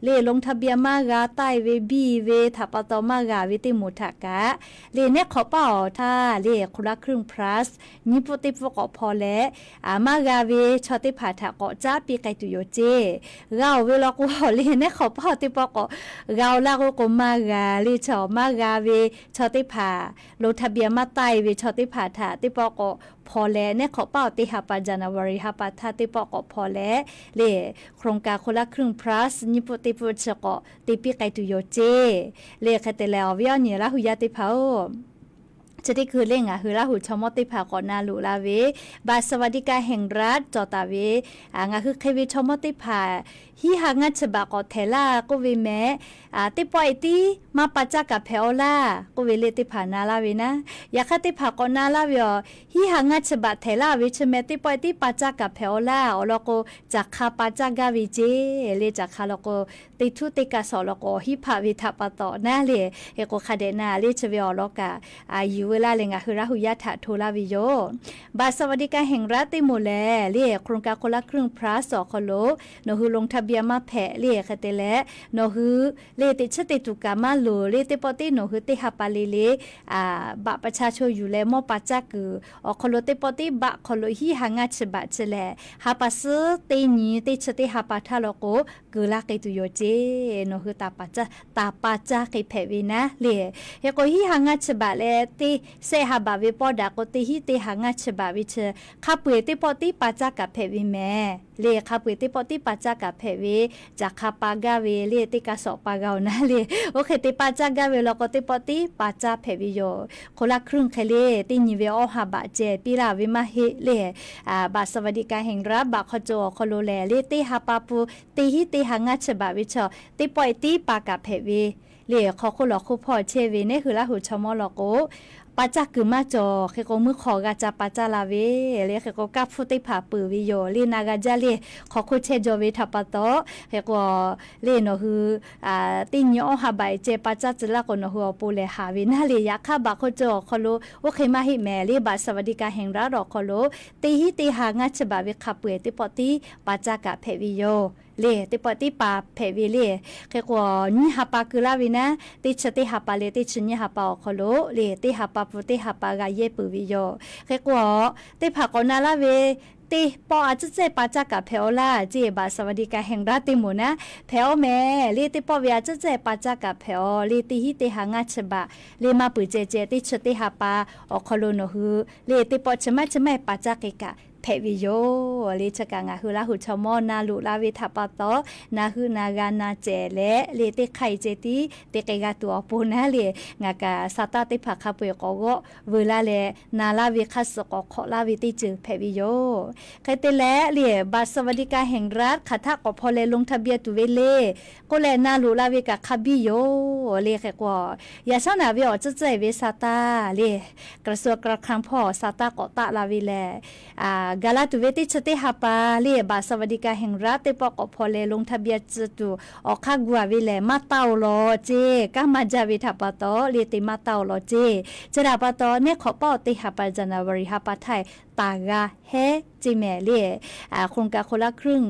le, ลงทะเบียน maˇ g'a taˆ ve biˇ ve htaꞈ pa taw maˇ g'a ve teˇ moˍ htaꞈ kaꞈ le, neˉ hk'awꞈ paˇ awˬ htaˇ le, คนละครึ่ง plus nyiˇ pfuhˇ teˇ pfuhˇ k'awꞈ hpaw leh, maˇ g'a ve chaw teˇ hpaˍ htaꞈ k'awꞈ caˉ piˇ k'ai tuˬ yoˬ ceˇ. G'a oˬ ve law k'o le, neˉ hk'awꞈ paˇ awˬ teˇ pawˆ k'awꞈ g'a oˬ laˇ k'oˆ k'o, maˇ g'a le. Chaw maˇ g'a ve chaw teˇ hpaˍ, ลงทะเบียน maˇ taˆ ve chaw teˇ hpaˍ htaꞈ teˇ pawˆ k'awꞈ hpaw leh, neˉ hk'awꞈ paˇ awˬ teˇ ha pa, January ha pa htaˇ teˇ pawˆ k'awꞈ hpaw leh le, โครงการคนละครึ่ง plus nyiˇ pfuhˇ teˇ pfuhˇ chi k'awꞈ te piˇ k'ai tuˬ yoˬ ceˇ le. Hk'e te leh, awˬ viˉ awˬ nyi Laˇ huˍ yaˇ teˇ hpaˍ-oˬ, chi teˇ hkui le ngaˬ hui Laˇ huˍ chaw mawˇ teˇ hpaˍ k'awꞈ na loꞈ la ve บัตรสวัสดิการแห่งรัฐ cawˬ taˍ ve, ngaˬ hui hk'e ve chaw mawˇ teˇ hpaˍ hiˉ ha ngaˇ chi baꞈ k'awꞈ htehꞈ laˇ k'oˆ ve mehˍ. Teˇ pawˆ e tiˉ maˇ pa caˇ kaꞈ hpehꞈ-aw laˇ k'oˆ ve le teˇ hpaˍ na laˇ ve naˉ. Yaꞈ hk'aˇ, teˇ hpaˍ k'awꞈ na laˇ ve awˬ, hiˉ ha ngaˇ chi baꞈ htehꞈ laˇ ve chi mehˍ, teˇ pawˆ e tiˉ pa caˇ kaꞈ hpehꞈ-aw laˇ. Awˬ lawn k'o, caˬ hk'a pa caˇ gaˇ ve ceˇ le. Caˬ hk'a law k'o, teˇ htuˉ teˇ kaˇ suhˍ law k'o, hiˉ hpaˆ ve htaꞈ pa taw naˉ le. Hk'e k'o, hk'a dehꞈ na le, chi ve awˬ lawn kaꞈ yuˬ veu laˇ leh ngaˬ hui Laˇ huˍ yaˇ htaꞈ hto laˇ ve yoˬ. บัตรสวัสดิการแห่งรัฐ teˇ moˍ lehˬ le, โครงการคนละครึ่ง plus awˬ hk'aw lo nawˬ hui ลงทะเบียน maˇ hpehꞈ le. Hk'e te leh, nawˬ hui le teꞈ chiˉ te tuˬ kaꞈ maˇ loˍ le. Teˇ pawˆ tiˉ nawˬ hui teˇ ha pa le le บัตรประชาชน yuˬ leh mawˇ pa caˇ kuiˬ awˬ hk'aw lo teˇ pawˆ tiˉ บัตร hk'aw lo hiˉ ha ngaˇ chi baꞈ chi lehˬ, ha pa suhˉ teˇ nyi teˇ chi teˇ ha pa htaˇ law k'o, keu laˇ k'ai tuˬ yoˬ ceˇ. Nawˬ hui taˍ pa caˇ, taˍ pa caˇ k'ai hpehꞈ ve naˉ le. Hk'e k'o, hiˉ ha ngaˇ chi baꞈ leh teˇ shehˆ ha baꞈ ve pawˆ daꞈ k'o, teˇ hiˉ teˇ ha ngaˇ chi baꞈ ve chi hk'a peu-eˬ teˇ pawˆ tiˉ pa caˇ kaꞈ hpehꞈ ve mehˍ le. Hk'a peu-eˬ teˇ pawˆ tiˉ pa caˇ kaꞈ hpehꞈ ve, caˬ hk'a pa gaˇ ve le, teˇ kaˇ suhˍ pa g'a-oˬ naˉ le. Oˇ hk'e te pa caˇ gaˇ ve law k'o, teˇ pawˆ tiˉ pa caˇ hpehꞈ ve yoˬ. คนละครึ่ง hk'e le, teˇ nyi ve awˇ ha baꞈ ceh piˇ laˇ ve maˇ heˆ le. บัตรสวัสดิการแห่งรัฐ baꞈ hk'aw co awˬ hk'aw lo lehˬ le, teˇ ha pa pun teˇ hiˉ teˇ ha ngaˇ chi baꞈ ve chaw teˇ pawˆ e tiˉ pa kaꞈ hpehꞈ ve le. Hk'aw hk'oˆ lawˬ hk'oˆ hpawˇ chehˇ ve neˉ hui Laˇ huˍ chaw mawˇ law k'o, pa caˇ kuiˬ maˇ cawˬ. Hk'e k'o, meuˇ hk'aw g'a ca pa caˇ la ve le. Hk'e k'o, kaˇ hpfuhˇ teˇ hpaˍ peuˬ ve yoˬ le. Na g'a jaˇ le. Hk'aw hk'oˆ chehˇ jaw ve htaꞈ pa taw, hk'e k'o, le nawˬ hui teˇ nyi awˇ ha baꞈ ceh pa caˇ tcuh laˇ k'o, nawˬ hui awˬ pon lehˬ haˍ ve naˉ le. Yaꞈ hk'aˇ, baꞈ hk'oˆ co awˬ hk'aw lo oˇ hk'e maˇ heˆ mehˍ le. บัตรสวัสดิการแห่งรัฐ awˬ hk'aw lo teˇ hiˉ teˇ ha ngaˇ chi baꞈ ve hk'a peu-eˬ teˇ pawˆ tiˉ pa caˇ kaꞈ hpehꞈ ve yoˬ le. Teˇ pawˆ tiˉ pa hpehꞈ ve le. Hk'e k'o, nyiˇ ha pa keu laˇ ve naˉ, teˇ chi teˇ ha pa leh teˇ chi nyiˇ ha pa awˬ hk'aw lo le, teˇ ha pa pun teˇ ha pa g'a yehˇ peuˬ ve yoˬ. Hk'e k'o, teˇ hpaˍ k'awꞈ na laˇ ve, teˇ pawˆ a ciˉ cehˇ pa caˇ kaꞈ hpehꞈ-aw laˇ ceˇ. บัตรสวัสดิการแห่งรัฐ teˇ moˍ naˉ hpehꞈ-aw mehˍ le. Teˇ pawˆ ve a ciˉ cehˇ pa caˇ kaꞈ hpehꞈ-aw le. Teˇ hiˉ teˇ ha ngaˇ chi baꞈ le maˇ peuˬ ceh ceh, teˇ chi teˇ ha pa awˬ hk'aw lo nawˬ hui le teˇ pawˆ chi maˇ chi maˇ pa caˇ k'ai kaꞈ hpehꞈ ve yoˬ le. Chi kaꞈ ngaˬ hui Laˇ huˍ chaw mawˇ na loꞈ la ve htaꞈ pa taw, na hui na g'a na cehˬ leh le, teˇ hk'aˇ e ceh tiˉ te k'ai g'a tuˬ awˬ pon naˉ le, ngaˬ kaꞈ sa taˇ teˇ hpaˍ hk'a peu-eˬ k'awꞈ g'awˆ veu laˇ leh, na laˇ ve hk'aˇ suh k'awꞈ hk'awꞈ laˇ ve teˇ ceuˬ hpehꞈ ve yoˬ. Hk'e te leh le, บัตรสวัสดิการแห่งรัฐ hk'aˬ htaˆ k'awꞈ hpaw leh ลงทะเบียน tuˬ ve le k'oˆ leh na loꞈ la ve kaꞈ hk'a biˇ yoˬ le. Hk'e k'o, yaꞈ shawˉ naꞈ ve awˬ ceuˬ ceuˬ ve sa taˇ le, กระทรวงการคลัง hpawˇ sa taˇ k'awꞈ taˆ la ve lehˬ, gaˬ la tuˬ ve teˇ chi teˇ ha pa le, บัตรสวัสดิการแห่งรัฐ teˇ pawˆ k'awꞈ hpaw leh ลงทะเบียน tcuh tuˬ awˬ hk'aˇ gu-a ve lehˬ, maˇ taˇ-oˬ lawˬ ceˇ. Kanˉ maˇ jaˇ ve htaꞈ pa taw le, te maˇ taˇ-oˬ lawˬ ceˇ. Chi htaꞈ pa taw, neˉ hk'awꞈ paˇ awˬ teˇ ha pa, January ha pa htaˇ taˍ g'a hehˉ ceˇ mehˍ le. โครงการคนละครึ่ง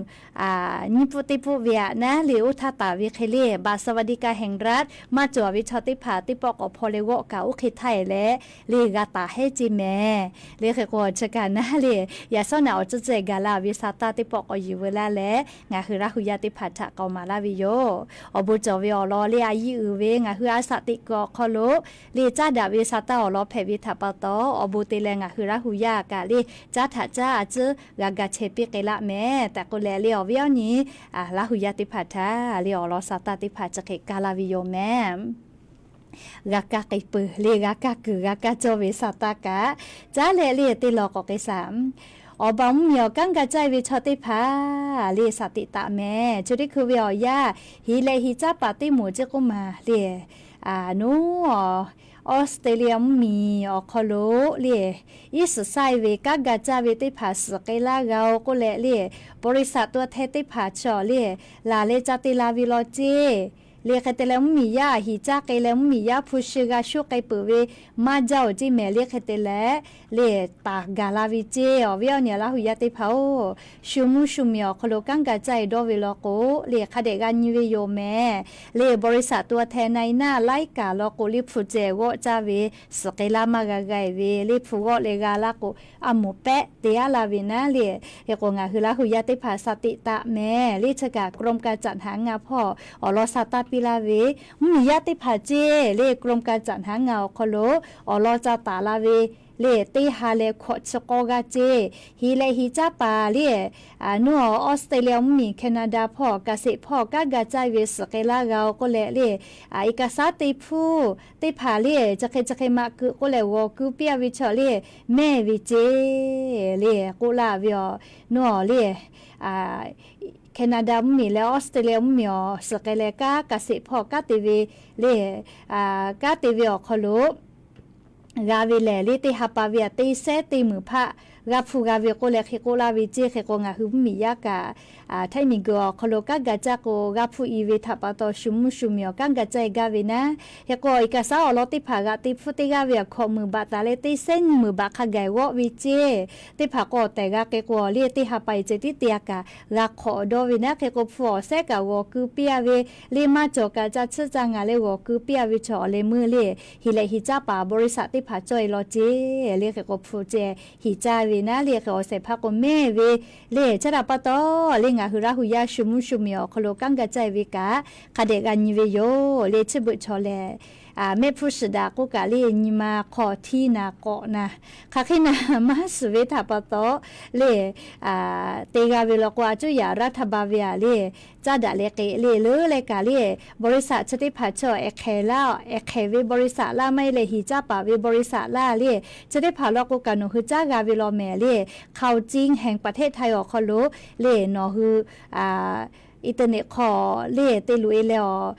nyiˇ pfuhˇ teˇ pfuhˇ ve aꞈ naˉ le, oˇ htaˇ taˍ ve hk'e le, บัตรสวัสดิการแห่งรัฐ maˇ cawˬ ve chaw teˇ hpaˍ teˇ pawˆ k'awꞈ hpaw leh g'awˆ kaꞈ oˇ hk'e htaˇ e leh le, g'a taˍ hehˉ ceˇ mehˍ le. Hk'e k'o, chi kaꞈ naˉ le, yaꞈ shawˉ naꞈ awˬ ceuˬ ceuˬ gaˬ la ve sa taˇ teˇ pawˆ k'awꞈ yuˬ veu laˇ leh, ngaˬ hui Laˇ huˍ yaˇ teˇ hpaˍ htaꞈ k'awꞈ maˍ laˇ ve yoˬ. Awˬ bon cawˬ ve awˬ lawn le, a yiˇ uiˍ ve ngaˬ hui a shaꞈ teꞈ kuiˬ awˬ hk'aw lo le caˉ daꞈ ve sa taˇ awˬ lawn hpehꞈ ve htaꞈ pa taw, awˬ bon te leh ngaˬ hui Laˇ huˍ yaˇ kaꞈ le, caˉ htaꞈ caˉ a ciˉ g'a ga chehˇ piˇ k'ai laˇ mehˍ tehꞈ k'oˆ leh le, awˬ viˉ awˬ nyi Laˇ huˍ yaˇ teˇ hpaˍ htaꞈ le awˬ lawn sa taˇ teˇ hpaˍ chi hk'e kaˇ laˇ ve yoˬ mehˍ. G'a kaˇ k'ai peuˬ le, g'a kaˇ kuiˬ g'a kaˇ cawˇ ve sa taˇ kaꞈ, caˉ leh le teˇ law k'awꞈ k'ai shaˍ. Awˬ baˬ mvuhˇmiˬ awˬ kanˉ g'a caˇ ve chaw teˇ hpaˍ le shaꞈ teꞈ taˍ mehˍ. Chi teˇ hkui ve awˬ yanˇ, heˍ leh heˍ caˉ paˍ teˇ moˍ ceˇ k'oˆ maˬ le, Nuˉ, Australia mvuhˇmiˬ awˬ hk'aw lo le, iˉ suhˍ saiˉ ve kanˉ ga caˇ ve teˇ hpaˍ suhˍ k'ai laˇ g'a-oˬ k'oˆ leh le, บริษัท ตัวแทน teˇ hpaˍ chi awˬ le, laˬ leh ca te la ve law ceˇ. Le hk'e te leh mvuhˇmiˬ yaˇ aˬ hinˍ caˇ k'ai leh mvuhˇmiˬ yaˇ hpu shi g'a shoˉ k'ai peuˬ ve maˇ jaˇ-oˬ ceˇ mehˍ le hk'e te leh, le taˍ gaˬ la ve ceˇ. Awˬ viˉ awˬ nyi Laˇ huˍ yaˇ teˇ hpaˍ-oˬ, shu mvuhˇ shu miˬ awˬ hk'aw lo kanˉ ga caˇ-e dawˇ ve law k'o, le hk'a dehꞈ g'a nyi ve yoˬ mehˍ. Le บริษัท ตัวแทน นายหน้า laiˉ kaˍ law k'o le hpu ceh g'awˆ caˇ ve, suhˍ k'ai laˇ maˇ g'a g'a-e ve le hpu g'awˆ leh g'a laˇ k'o, a moˍ pehˆ te aˉ la ve naˉ le. Hk'e k'o ngaˬ hui Laˇ huˍ yaˇ teˇ hpaˍ shaˍ teꞈ taˍ mehˍ le chi kaꞈ กรมการจัดหางาน hpawˇ awˬ lawn sha taˇ piˇ laˇ ve, mvuhˇmiˬ yaˇ teˇ hpaˍ ceˇ le กรมการจัดหางาน awˬ hk'aw lo awˬ lawn ca taˍ la ve le teˇ ha leh hkawꞈ chi k'awˇ g'aˇ ceˇ. Hiˍ leh hiˍ caˉ paˍ le, nuˉ, Australia mvuhˇmiˬ, Canada hpawˇ เกษตร hpawˇ kanˉ ga caˇ ve suhˍ k'ai laˇ g'a-oˬ k'oˆ leh le, เอกสาร te hpfuhˇ teˇ hpaˍ le chi hk'e chi hk'e maꞈ keu k'oˆ leh g'awˬ keu piˇ-a ve chaw le mehˇ ve ceˇ le k'oˆ laˇ ve aˬ. Nuˉ, awˬ le, Canada mvuhˇmiˬ leh Australia mvuhˇmiˬ awˬ suhˍ k'ai leh kanˉ เกษตร hpawˇ kanˉ te ve le, kanˉ te ve awˬ hk'aw lo g'a ve lehˬ le teˇ ha pa ve aꞈ teˇ sehˉ teˇ meunˍ hpaˆ g'a hpu g'a ve k'oˆ leh hk'e k'oˆ laˇ ve ceˇ. Hk'e k'o ngaˬ hui mvuhˇmiˬ yaˇ kaꞈ htaiˇ miˬguiˬ awˬ hk'aw lo kanˉ ga caˇ k'o g'a hpu i ve htaꞈ pa taw shu mvuhˇ shu miˬ awˬ kanˉ ga caˇ-e gaˇ ve naˉ. Hk'e k'o เอกสาร awˬ lawn teˇ hpaˍ g'aꞈ te hpfuhˇ teˇ g'aˇ ve aꞈ hkawꞈ meunˍ baꞈ taˍ leh teˇ sehˉ nyiˇ meunˍ baꞈ hk'a gaˬ g'awˆ ve ceˇ. Teˇ hpaˍ k'o awˬ tehˬ g'a k'ai k'o le teˇ ha pa i ceh tiˉ te-a kaꞈ g'a hk'awꞈ dawˇ ve naˉ. Hk'e k'o hpu awˬ sehˉ kaꞈ g'awˬ keu piˇ-a ve le maˇ cawˬ kaꞈ ca tsuhˇ ca ngaˬ leh g'awˬ keu piˇ-a ve chaw awˬ leh meuˇ le, hiˍ leh hiˍ caˉ paˍ บริษัท teˇ hpaˍ cawˇ-e law ceˇ le. Hk'e k'o hpu ceh hiˍ caˇ ve naˉ le hk'e awˬ shehˍ hpaˇ k'o mehˇ ve le chi htaꞈ pa taw le ngaˬ hui Laˇ huˍ yaˇ shu mvuhˇ shu miˬ awˬ hk'aw lo kanˉ ga caˇ-e ve kaꞈ hk'a dehꞈ g'a nyi ve yoˬ le. Chi beuꞈ chaw lehˬ, mehˆ hpfuhˇ shiˍ daꞈ k'oˆ kaꞈ le nyi ma hk'aw htiˇ naˍ k'awꞈ naˍ, hk'aˬ hk'e naˍ maˇ shiˍ ve htaꞈ pa taw le te g'a ve law k'o a cuˉ yaꞈ รัฐบาล ve-a le caˇ daꞈ leh k'e le leuˉ leh kaꞈ le บริษัท chi teˇ hpaˍ chi awˬ ehˍ hk'ehˍ laˇ, ehˍ hk'ehˍ ve บริษัท laˇ maˇ heˆ leh hiˍ caˉ paˍ ve บริษัท laˇ le chi teˇ hpaˍ law k'o kaꞈ nawˬ hui caˉ g'a ve law mehˍ le. ข่าวจริงแห่งประเทศไทย awˬ hk'aw lo le nawˬ hui internet hk'aw le te loꞈ-e leh awˬ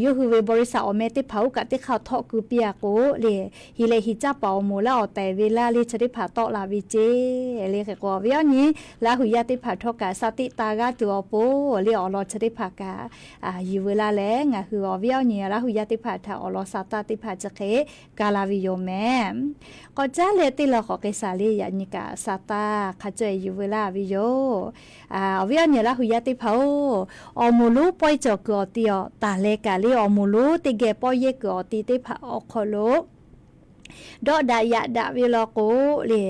yawˇ hui ve บริษัท awˬ meh teˇ hpaˍ oˇ kaꞈ teˇ hk'aˇ htawˆ keu piˇ-a k'o le, hiˍ leh hiˍ caˉ paˍ awˬ moˍ laˇ awˬ tehˬ ve laˇ le chi teˇ hpaˍ tawˆ la ve ceˇ le. Hk'e k'o awˬ viˉ awˬ nyi Laˇ huˍ yaˇ teˇ hpaˍ htawˇ kaꞈ sha teꞈ taˍ g'aˇ tuˬ awˬ pon le awˬ lawn chi teˇ hpaˍ kaꞈ yuˬ veu laˇ leh ngaˬ hui awˬ viˉ awˬ nyi Laˇ huˍ yaˇ teˇ hpaˍ htaꞈ awˬ lawn sha taˇ teˇ hpaˍ chi hk'e ka la ve yoˬ mehˍ. K'awꞈ caˉ leh teˇ law k'awꞈ k'ai shaˍ le yaꞈ nyi kaꞈ sha taˇ hk'a caweh yuˬ veu laˇ ve yoˬ. Awˬ viˉ awˬ nyi Laˇ huˍ yaˇ teˇ hpaˍ-oˬ, awˬ moˍ lonˉ pawehˇ cawˬ kuiˬ awˬ ti awˬ taˍ leh kaꞈ le awˬ moˍ lonˉ teˇ geh pawehˇ yehˇ kuiˬ awˬ ti teˇ hpaˍ awˬ hk'aw lo dawˆ daꞈ yaꞈ daꞈ ve law k'o le,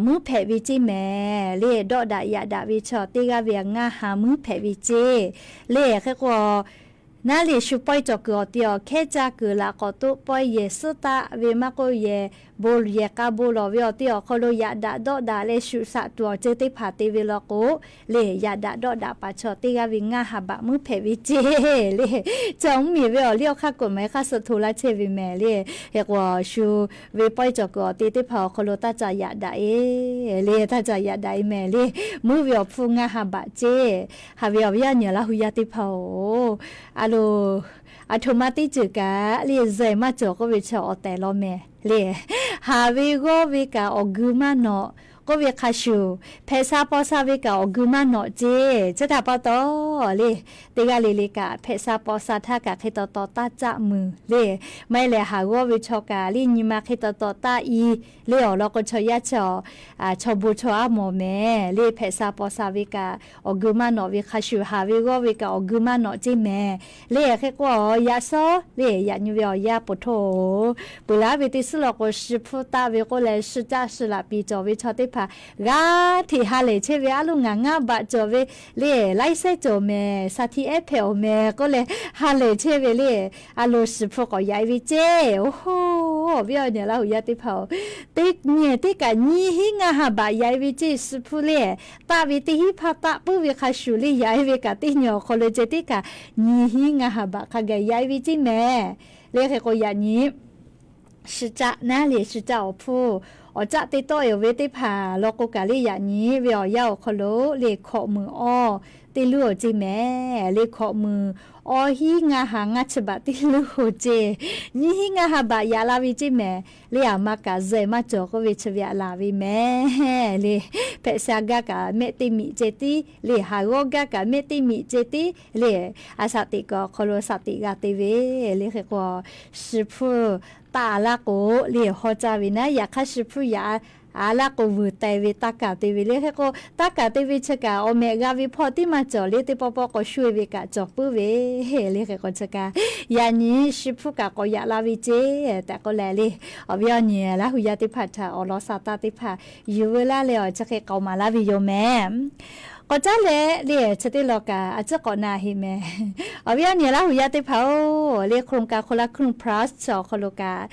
muiˉ hpehꞈ ve ceˇ mehˍ le. Dawˆ daꞈ yaꞈ daꞈ ve chaw teˇ g'aˇ ve ngaˇ ha muiˉ hpehꞈ ve ceˇ le. Hk'e k'o naˉ le shu pawehˇ cawˬ kuiˬ awˬ ti awˬ hkehˉ caˇ kuiˬ laꞈ k'awꞈ toˆ pawehˇ yehˬ suhˉ taˆ ve maˇ k'oˆ yehˬ bon yehˬ k'a bon lawˬ ve awˬ ti awˬ hk'aw lo yaꞈ daꞈ dawˆ daꞈ leh shuˍ shaꞈ tuˬ awˬ ceuˬ teˇ hpaˍ te ve law k'o le, yaꞈ daꞈ dawˆ daꞈ paˍ chaw teˇ g'aˇ ve ngaˇ ha baꞈ muiˉ hpehꞈ ve ceˇ le. Chi awˬ mvuhˇmiˬ ve awˬ liˇ awˬ hk'aˇ k'oꞈ maˍ-e hk'aˇ suh hto laˇ chehˇ ve mehˍ le. Hk'e k'o shu ve pawehˇ cawˬ kuiˬ awˬ ti teˇ hpaˍ awˬ hk'aw lo taˇ ca yaꞈ daꞈ-e le, taˇ ca yaꞈ daꞈ-e mehˍ le. Muiˉ ve awˬ hpfuhˇ ngaˇ ha baꞈ ceˇ. Haꞈ ve awˬ viˉ awˬ nyi Laˇ huˍ yaˇ teˇ hpaˍ-oˬ, a lo, aˬ htoꞈ ma teˇ ceuˬ kaꞈ le zuhꞈ maˇ cawˬ k'oˆ ve chi awˬ tehˬ law mehˍ le. Haˍ ve g'awˇ ve kaꞈ awˬ geu maˇ nawꞈ k'oˆ ve hk'a shuˍ, hpehꞈ sha paw sha ve kaꞈ awˬ geu maˇ nawꞈ ceˇ. Chi htaꞈ pa taw le, teˇ g'aˇ le le kaꞈ hpehꞈ sha paw sha htaˇ kaꞈ hk'e taw taw taˇ caˆ meuˍ le. Maˇ heˆ lehˬ haˍ g'awˇ ve chaw kaꞈ le nyi ma hk'e taw taw taˇ i le awˬ lawn k'o chaw yaˇ chi chaw bon chaw aˉ mawˬ mehˍ le. Hpehꞈ sha paw sha ve kaꞈ awˬ geu maˇ nawꞈ ve hk'a shuˍ, haˍ ve g'awˇ ve kaꞈ awˬ geu maˇ nawꞈ ceˇ mehˍ le. Hk'e k'o yaꞈ shawˉ le yaꞈ nyi ve awˬ yanˇ poˬ htoˇ-oˬ, peuˬ laˇ ve teˇ suhˉ law k'o shi hpfuhˇ taˆ ve k'oˆ leh shi caˆ shi laꞈ piˍ cawˬ ve chaw teˇ hpaˍ g'a hteꞈ ha lehˬ chehˇ ve, a lo ngaˬ ngaˇ baꞈ cawˬ ve le, laiˉ sehˉ cawˬ mehˍ, sha htiˇ ehˉ hpehꞈ-oˬ mehˍ k'oˆ leh ha lehˬ chehˇ ve le. A lo shi hpfuhˇ k'awꞈ yaꞈ-e ve ceˇ. Oˇ, awˬ viˉ awˬ nyi Laˇ huˍ yaˇ teˇ hpaˍ-oˬ, teˇ nyi teˇ kaꞈ nyiˇ hinˉ ngaˇ ha baꞈ yaꞈ-e ve ceˇ. Shi hpfuhˇ le taˆ ve teˇ hinˉ hpaˇ taˆ puiˉ ve hk'a shuˍ le yaꞈ-e ve kaꞈ teˇ nyi awˬ hk'aw lo ceh tiˉ kaꞈ nyiˇ hinˉ ngaˇ ha baꞈ hk'a gaˬ yaꞈ-e ve ceˇ mehˍ le. Hk'e k'o yaꞈ nyi shi caˆ naˉ le shi caˆ awˬ hpfuhˇ awˬ caˆ te tawˆ-e ve teˇ hpaˍ law k'o kaꞈ le yaꞈ nyi ve awˬ yanˇ awˬ hk'aw lo le hkawꞈ meunˍ awˬ teˇ luˇ-oˬ ceˇ mehˍ le. Hkawꞈ muiˬ awˇ hinˉ ngaˇ ha ngaˇ chi baꞈ teˇ luˇ-oˬ ceˇ. Nyiˇ hinˉ ngaˇ ha baꞈ yaꞈ la ve ceˇ mehˍ le. Aˬ ma kaꞈ zuhꞈ maˇ cawˬ k'oˆ ve chi ve aꞈ laˬ ve mehˍ le. Hpehꞈ sha gaˇ kaꞈ mehˆ teˇ miꞈ ceh tiˉ le. Haˍ g'awˇ gaˇ kaꞈ mehˆ teˇ miꞈ ceh tiˉ le. A shaꞈ teꞈ kuiˬ awˬ hk'aw lo shaꞈ teꞈ g'a te ve le. Hk'e k'o, shi hpuˇ taˇ a laˇ k'o le, hawˇ caˇ ve naˉ. Yaꞈ hk'aˇ shi hpuˇ yaꞈ a laˇ k'o, vuiˬ teh ve taˇ kaˍ te ve le. Hk'e k'o, taˇ kaˍ te ve chi kaꞈ awˬ mehꞈ g'a ve hpawˇ tiˉ maˇ cawˬ le. Teˇ pawˆ pawˆ k'awꞈ shuˇ e ve kaꞈ cawˬ puiˉ ve le. Hk'e k'o chi kaꞈ yaꞈ nyi shi hpuˇ kaꞈ k'awꞈ yaꞈ la ve ceˇ tehꞈ k'oˆ leh le, awˬ viˉ awˬ nyi Laˇ huˍ yaˇ teˇ hpaˍ htaꞈ awˬ lawn sha taˇ teˇ hpaˍ yuˬ veu laˇ leh awˬ chi hk'e k'awꞈ maˍ laˇ ve yoˬ mehˍ. K'awꞈ caˉ leh le, chi teˇ lawn kaꞈ a ciˉ k'awꞈ na heˆ mehˍ. Awˬ viˉ awˬ nyi Laˇ huˍ yaˇ teˇ hpaˍ-oˬ le, โครงการคนละครึ่ง plus chi awˬ hk'aw lo kaꞈ,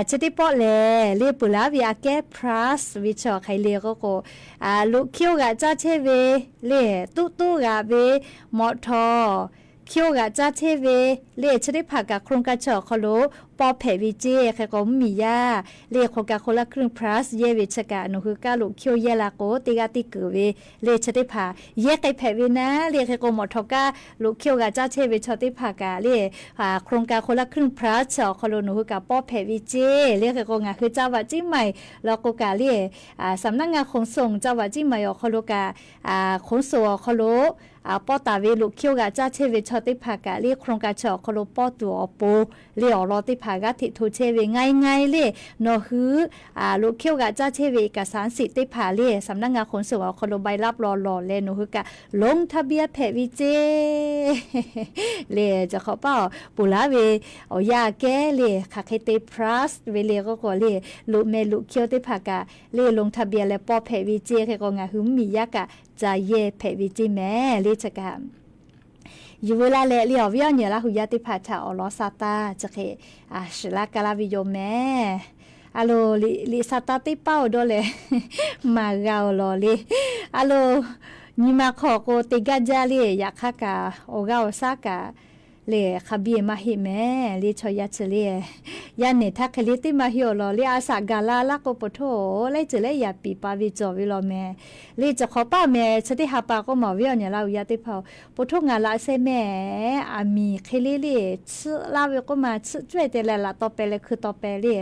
chi teˇ pawˆ lehˬ le, peuˬ laˇ ve aꞈ kehˉ พลัส ve chi awˬ hk'e le k'oˆ k'o, loꞈ hkiˇ-oˆ g'aꞈ caˇ chehˇ ve le, tuˉ tuˉ g'aꞈ ve, mawꞈ htawˍ hkiˇ-oˆ g'aꞈ caˇ chehˇ ve le, chi teˇ hpaˍ kaꞈ โครงการ chi awˬ hk'aw lo pawˇ hpehꞈ ve ceˇ. Hk'e k'o mvuhˇmiˬ yaˇ le, โครงการคนละครึ่ง plus yehˇ ve chi kaꞈ nawˬ hui kaꞈ loꞈ hkiˇ-oˆ yehˇ la k'o, teˇ g'aˇ teˇ keunˍ ve le chi teˇ hpaˍ yehˇ k'ai hpehꞈ ve naˉ le. Hk'e k'o mawꞈ htawˍ kaꞈ loꞈ hkiˇ-oˆ g'aꞈ caˇ chehˇ ve chaw teˇ hpaˍ kaꞈ le, โครงการคนละครึ่ง plus chi awˬ hk'aw lo nawˬ hui kaꞈ pawˇ hpehꞈ ve ceˇ le. Hk'e k'o ngaˬ hui จังหวัดเชียงใหม่ law k'o kaꞈ le, สำนักงานขนส่ง จังหวัดเชียงใหม่ awˬ hk'aw lo kaꞈ, ขนส่ง awˬ hk'aw lo pawˇ taˍ ve loꞈ hkiˇ-oˆ g'aꞈ caˇ chehˇ ve chaw teˇ hpaˍ kaꞈ le, โครงการ chi awˬ hk'aw lo pawˇ tuˬ awˬ pon le, awˬ lawn teˇ hpaˍ g'aˇ hteꞈ hto chehˇ ve ngaˇ e ngaˇ e le, nawˬ hui loꞈ hkiˇ-oˆ g'aꞈ caˇ chehˇ ve เอกสารสิทธิ์ teˇ hpaˍ le, สำนักงานขนส่ง awˬ hk'aw lo ใบรับรอง lawˬ leh nawˬ hui kaꞈ ลงทะเบียน hpehꞈ ve ceˇ le. Chi hk'awꞈ paˆ awˬ peuˬ laˇ ve awˬ yanˇ aꞈ kehˉ le, hk'aˬ hk'e te พลัส ve le k'oˆ k'o le, loꞈ meh loꞈ hkiˇ-oˆ teˇ hpaˍ kaꞈ le, ลงทะเบียน leh pawˇ hpehꞈ ve ceˇ. Hk'e k'o ngaˬ hui mvuhˇmiˬ yaˇ kaꞈ ca yehˇ hpehꞈ ve ceˇ mehˍ le. Chi kaꞈ yuˬ veu laˇ leh le, awˬ viˉ awˬ nyi Laˇ huˍ yaˇ teˇ hpaˍ htaꞈ awˬ lawn sha taˇ chi hk'e shiˍ laˇ ka laˇ ve yoˬ mehˍ. A lo, liꞈ sha taˇ teˇ paˉ awˬ dawˇ leh maˍ g'a awˬ lawn le. A lo, nyi ma hk'aw k'o te gaˇ jaˇ le, yaꞈ hk'aˇ kaꞈ awˬ g'aˇ awˬ shaˉ kaꞈ le, hk'a biˇ maˇ heˆ mehˍ le. Chaw yaˇ chi le, yaˇ nehˬ htaˇ hk'e le teˇ maˇ heˆ awˬ lawn le. A shaꞈ gaˬ la laˇ k'o, po htoˇ laiˉ ceuˬ laiˉ yaꞈ piˍ pa ve cawˬ ve law mehˍ le. Chi hk'awꞈ paˆ mehˍ, chi teˇ ha pa k'oˆ ma awˬ viˉ awˬ nyi Laˇ huˍ yaˇ teˇ hpaˍ-oˬ, po htoˇ ngaˬ laꞈ sheh mehˍ, aˬ miˍ hk'e le le, chiˇ laˇ ve k'oˆ ma chiˇ cawehˇ te leh laꞈ taw peh leh hkui taw peh le.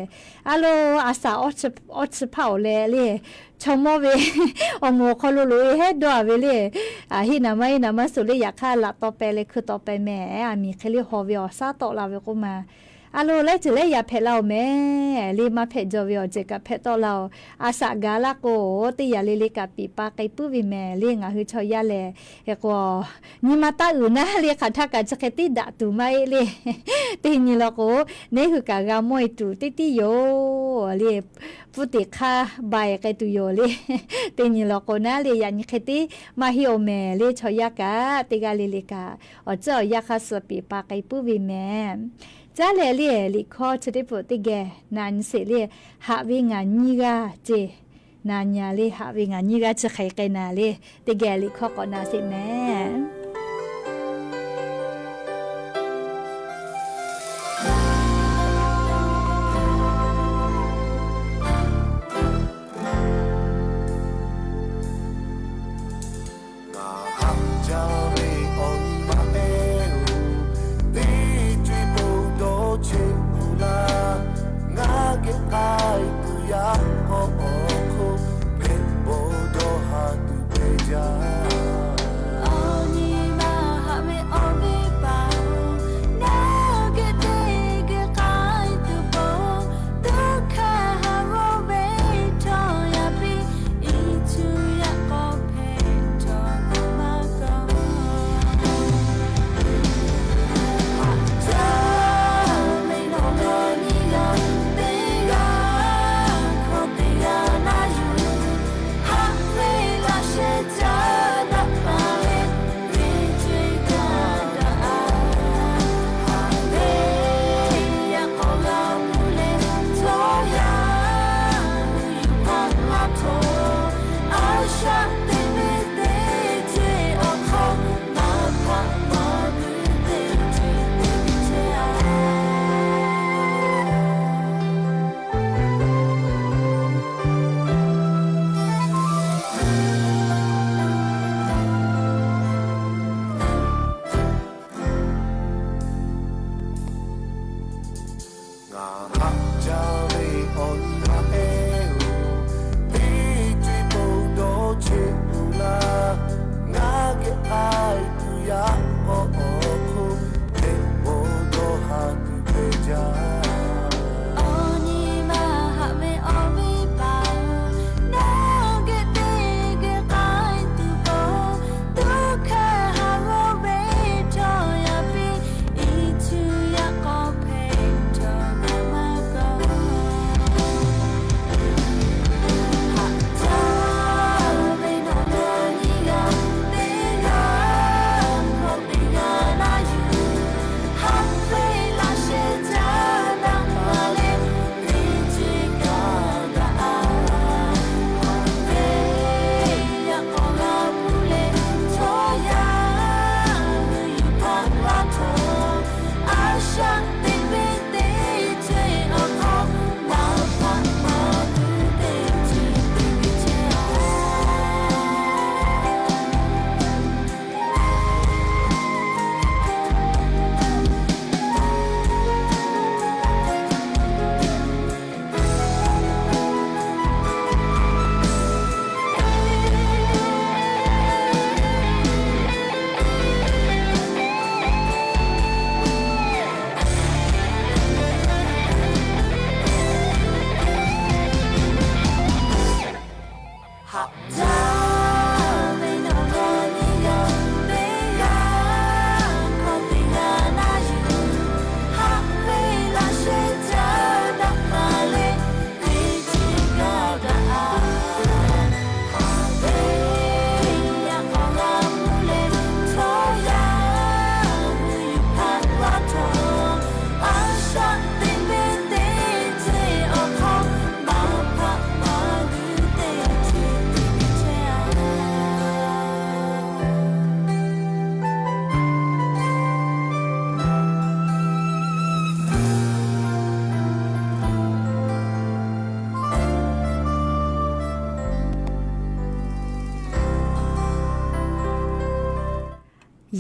A lo, a shaꞈ awˇ chi hpaˇ awˬ leh le, chaw mawˇ ve awˬ moˍ awˬ hk'aw lo loꞈ e hehˉ dawˇ a ve le. Heˆ naˍ maˇ heˆ naˍ maˇ suh le, yaꞈ hk'aˇ laꞈ taw peh leh hkui taw peh mehˍ, aˬ miˍ hk'e le haw ve awˬ shaˉ tawˆ la ve k'oˆ ma. A lo, laiˉ ceuˬ laiˉ yaꞈ hpehꞈ la-oˬ mehˍ le. Maˇ hpehꞈ jaw ve awˬ ceuˬ kaꞈ hpehꞈ tawˆ la-oˬ. A shaꞈ gaˬ laˇ k'o, teˇ yanˇ le le kaꞈ piˍ pa k'ai puiˉ ve mehˍ le. Ngaˬ hui chaw yaˇ lehˬ, hk'e k'o, nyi ma taˇ uiˍ naˉ le, hk'aˬ htaˇ kaꞈ chi hk'e tiˉ daꞈ tuˬ maˇ heˆ le. Teˇ nyi law k'o, neˉ hui kaꞈ g'a mawˇ e tuˬ teˇ tiˉ yoˬ le. Pfuhˇ teꞈ hk'aˇ ba e k'ai tuˬ yoˬ le. Teˇ nyi law k'o naˉ le, yaꞈ nyi hk'e tiˉ maˇ heˆ-oˬ mehˍ le. Chaw yaˇ kaꞈ teˇ g'aˇ le le kaꞈ awˬ ceuˬ awˬ yanˇ hk'aˇ suh piˍ pa k'ai puiˉ ve mehˍ. Caˉ leh le, liꞈ hkawˇ chi teˇ peuˬ teˇ geh na nyi sheˍ le. Haꞈ ve ngaˬ nyiˇ g'aˇ ceˇ. Na nyi le, haꞈ ve ngaˬ nyiˇ g'aˇ chi hk'e k'ai naˍ le. Teˇ geh liꞈ hkawˇ k'awꞈ na sheˍ mehˍ. Ngaˬ haꞈ jaˇ ve awˬ nyi ma ehˉ-oˬ, teˇ co e po dawˇ chehˇ-oˬ laˇ. Ngaˬ geh k'ai tuˬ yaꞈ k'aw awˬ hk'oˆ, hpehꞈ bawˬ dawˇ ha tuˬ hpehꞈ jaˇ.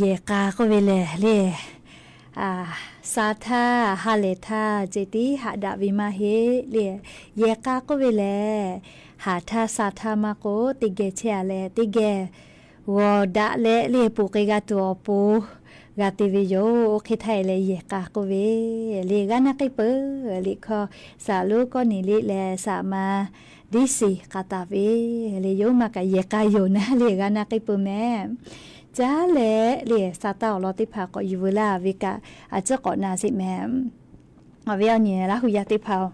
Yehˬ k'a k'oˆ ve lehˬ le, a, sha htaˇ ha lehˬ htaˇ ceh tiˉ haꞈ daꞈ ve maˇ heˆ le. Yehˬ k'a k'oˆ ve lehˬ, haˍ htaˇ sha htaˇ maˇ k'oˆ, teˇ geh chehˇ a leh teˇ geh g'awˬ daꞈ leh le, poˬ k'ai g'a tuˬ awˬ pon g'a te ve yoˬ. Oˇ hk'e htaˇ e leh yehˬ k'a k'oˆ ve le, g'a naˆ k'ai peuˬ. Liꞈ hkawˇ Saˍ lonˉ Kawˇneˍliˆ leh saˍ ma Diˇsiˍ k'a taˍ ve le, yoˬ maˇ kaꞈ yehˬ k'a yoˬ naˉ le, g'a naˆ k'ai peuˬ mehˍ. Caˉ leh le, sa taˇ awˬ lawn teˇ hpaˍ k'awꞈ yuˬ veu laˇ ve kaꞈ, a ciˉ k'awꞈ na sheˍ mehˍ. Awˬ viˉ awˬ nyi Laˇ hu yaˇ teˇ hpaˍ-oˬ,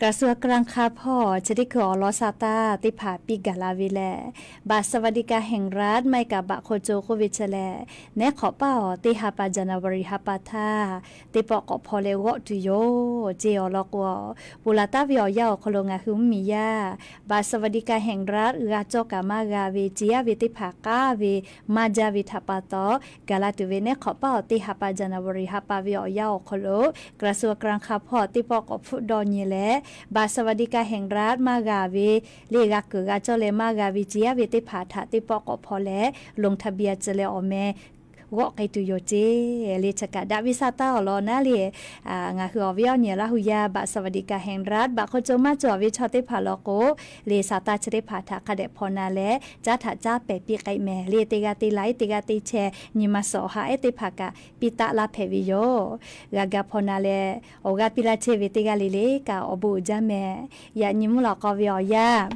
กระทรวงการคลัง hk'a hpawˇ chi teˇ hkui awˬ lawn sa taˇ teˇ hpaˍ piˇ gaˬ la ve lehˬ, บัตรสวัสดิการแห่งรัฐ maˇ heˆ kaꞈ บัตรคนจน k'oˆ ve chi lehˬ, neˉ hk'awꞈ paˇ awˬ teˇ ha pa January ha pa htaˇ teˇ pawˆ k'awꞈ hpaw leh g'awˆ tuˬ yoˬ ceˇ. Awˬ lawn k'o, ponˬ laˬ taˍ ve awˬ yanˇ awˬ hk'aw lo ngaˬ hui mvuhˇmiˬ yaˇ บัตรสวัสดิการแห่งรัฐ g'a cawˇ kaꞈ maˇ g'a ve, ce yaˇ ve teˇ hpaˍ k'aˉ ve maˇ jaˇ ve htaꞈ pa taw, gaˬ la tuˬ ve neˉ hk'awꞈ paˇ awˬ teˇ ha pa January ha pa ve awˬ yanˇ awˬ hk'aw lo กระทรวงการคลัง hk'a hpawˇ teˇ pawˆ k'awꞈ hpfuhˆ dawˇ nyi leh, บัตรสวัสดิการแห่งรัฐ maˇ g'a ve le, g'a kuiˬ g'a cawˇ leh maˇ g'a ve ce yaˇ ve teˇ hpaˍ htaꞈ teˇ pawˆ k'awꞈ hpaw leh ลงทะเบียน tcuh leh awˬ meh g'awˆ k'ai tuˬ yoˬ ceˇ. Le chi kaꞈ daꞈ ve sa taˇ awˬ lawn naˉ le, ngaˬ hui awˬ viˉ awˬ nyi Laˇ hu yaˇ บัตรสวัสดิการแห่งรัฐ บัตรคนจน maˇ cawˬ ve chaw teˇ hpaˍ law k'o, le sa taˇ chi teˇ hpaˍ htaꞈ hk'a dehꞈ hpaw na leh, caˉ htaꞈ caˉ pehˍ piˇ k'ai mehˍ. Le teˇ g'aˇ teˇ laiˉ, teˇ g'aˇ teˇ chehˇ, nyi ma suhˍ awˬ ha ehˉ teˇ hpaˍ kaꞈ piˇ taˆ laˇ hpehꞈ ve yoˬ. G'a ga hpaw na leh, awˬ g'aˇ piˇ laˇ chehˇ ve teˇ g'aˇ le le kaꞈ awˬ bon uiˍ jaˇ mehˍ. Yaꞈ nyi mvuhˇ lawꞈ k'aw ve awˬ yanˇ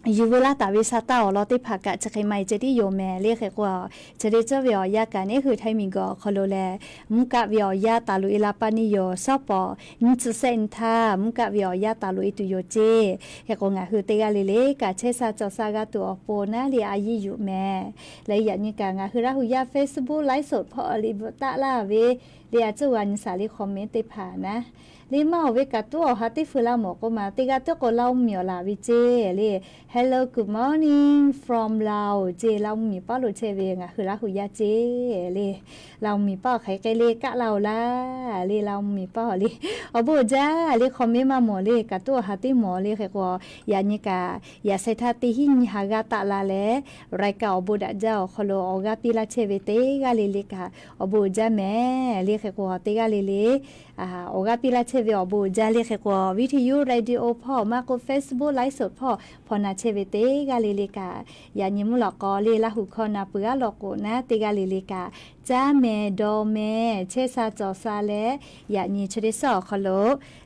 yuˬ veu laˇ taˍ ve sa taˇ awˬ lawn teˇ hpaˍ kaꞈ chi hk'e maˇ heˆ ceh tiˉ yoˬ mehˍ. Le hk'e k'o, chi hk'e cawˇ ve awˬ yanˇ kaꞈ neˉ hui htaiˇ miˬguiˬ awˬ hk'aw lo lehˬ, mvuhˇ kaˆ ve awˬ yanˇ taˍ loꞈ e la paˇ neˇ yoˬ. Shawˉ pawˍ nyiˇ chi sehˆ nyi htaˇ mvuhˇ kaˆ ve awˬ yanˇ taˍ loꞈ e tuˬ yoˬ ceˇ. Hk'e k'o, ngaˬ hui teˇ g'aˇ le le kaꞈ chehˇ sha cawˬ sha g'a tuˬ awˬ pon naˉ le a yiˇ yuˬ mehˍ. Leh yaꞈ nyi kaꞈ ngaˬ hui Laˇ hu yaˇ Facebook ไลฟ์สด hpawˇ liꞈ bvuhꞈ taˆ laˇ ve le, a cuˇ g'a nyi shaˍ le comment teˇ hpaˍ naˉ, le maˇ awˬ ve kaꞈ tuˉ awˬ ha teˇ feu laˇ mawˬ k'oˆ ma, teˇ g'aˇ tuˉ k'o Lao miˬ awˬ laˬ ve ceˇ le. Hello, good morning from Lao ceˇ. Lao miˬ paˉ lo chehˇ ve ngaˬ hui Laˇ hu yaˇ ceˇ le. Lao miˬ paˉ awˬ hk'e k'ai le kaˆ laˇ oˬ laˇ le. Lao miˬ paˉ awˬ le, awˬ bon uiˍ jaˇ le. Comment maˇ mawˬ le, kaꞈ tuˉ awˬ ha teˇ mawˬ le. Hk'e k'o, yaꞈ nyi kaꞈ yaꞈ sheh htaˇ teˇ hinˉ nyi ha g'aˇ taˆ la leh, รายการ awˬ bon daꞈ jaˇ awˬ hk'aw lo awˬ g'aˇ piˇ laˇ chehˇ ve teˇ g'aˇ le le kaꞈ awˬ bon uiˍ jaˇ mehˍ. Le hk'e k'o, teˇ g'aˇ le le awˬ g'aˇ piˇ laˇ chehˇ ve awˬ bon uiˍ jaˇ. Le hk'e k'o, วิทยุ radio hpawˇ maˇ k'o Facebook ไลฟ์สด hpawˇ hpaw na chehˇ ve teˇ g'aˇ le le kaꞈ, yaꞈ nyi mvuhˇ lawꞈ k'aw le Laˇ hu hkawˇ na peuˬ g'aˇ law k'o naˉ, teˇ g'aˇ le le kaꞈ caˇ mehˍ dawˬ mehˍ chehˇ sha cawˬ sha leh, yaꞈ nyi chi teˇ suhˉ awˬ hk'aw lo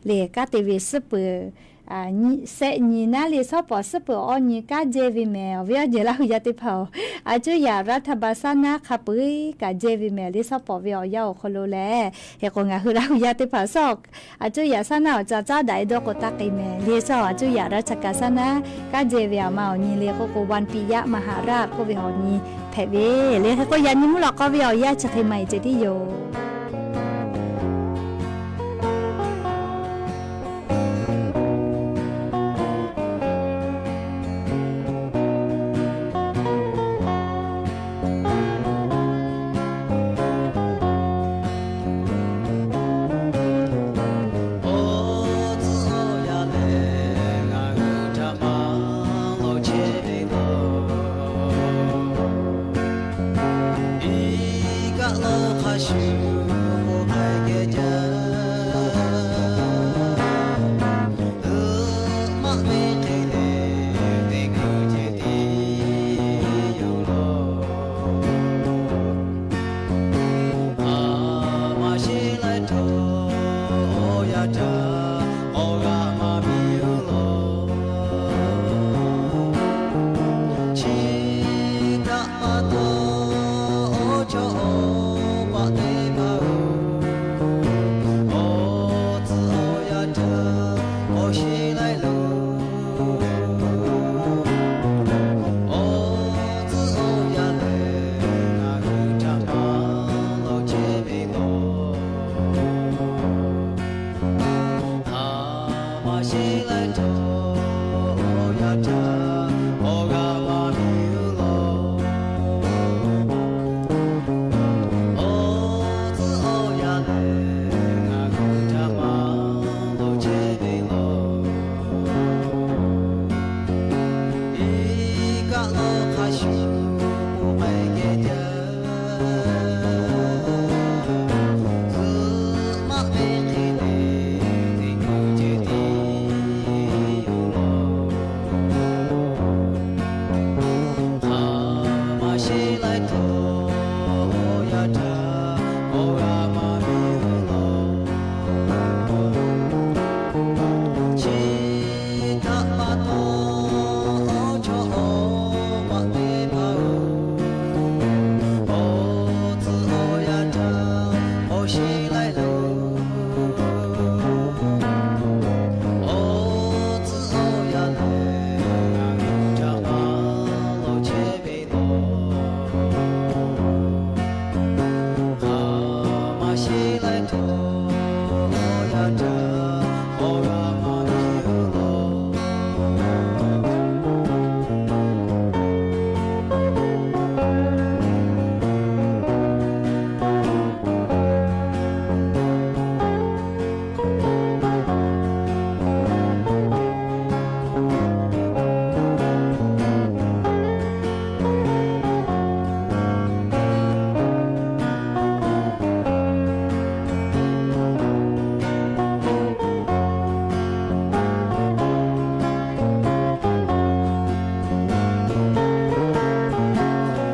le kanˉ te ve suhˉ peuˬ sehˆ nyi naˉ le, shawˉ pawˍ suhˉ peuˬ awˬ nyi kanˉ jehˇ ve mehˍ. Awˬ viˉ awˬ nyi Laˇ hu yaˇ teˇ hpaˍ-oˬ, a cuˇ yaꞈ รัฐบาล shaˉ naˉ hk'a peu-eˬ kaꞈ jehˇ ve mehˍ. Le shawˉ pawˍ ve awˬ yanˇ awˬ hk'aw lo lehˬ, hk'e k'o ngaˬ hui Laˇ hu yaˇ teˇ hpaˍ shawˉ a cuˇ yaꞈ shaˉ naˉ awˬ ca caˉ daꞈ e dawˇ k'o taˇ k'ai mehˍ. Le shawˉ a cuˇ yaꞈ ราชการ shaˉ naˉ kanˉ jehˇ ve aˬ ma awˬ nyi le k'oˆ k'o, วันปิยมหาราช k'oˆ ve awˬ nyi hpehꞈ ve le. Hk'e k'o, yaꞈ nyi mvuhˇ lawꞈ k'aw ve awˬ yanˇ chi hk'e maˇ heˆ ceh tiˉ yoˬ. laiˉ htaˇ, awˬ yaˇ htaꞈ awˬ g'aˇ maˇ miˬ lo. Chi htaꞈ pa taw, awˬ chawˇ awˬ maꞈ teˇ hpaˍ-oˬ, awˬ tcuhˉ awˬ yaˇ htaꞈ awˬ shiˍ laiˉ lo. Awˬ tcuhˉ awˬ yaˇ lehˬ, ngaˬ hui htaꞈ maˇ lawˬ chehˇ ve lawˬ. Hk'aˬ ma shiˍ laiˉ htaˇ, awˬ yaˇ htaꞈ awˬ g'aˇ maˇ miˬ lo.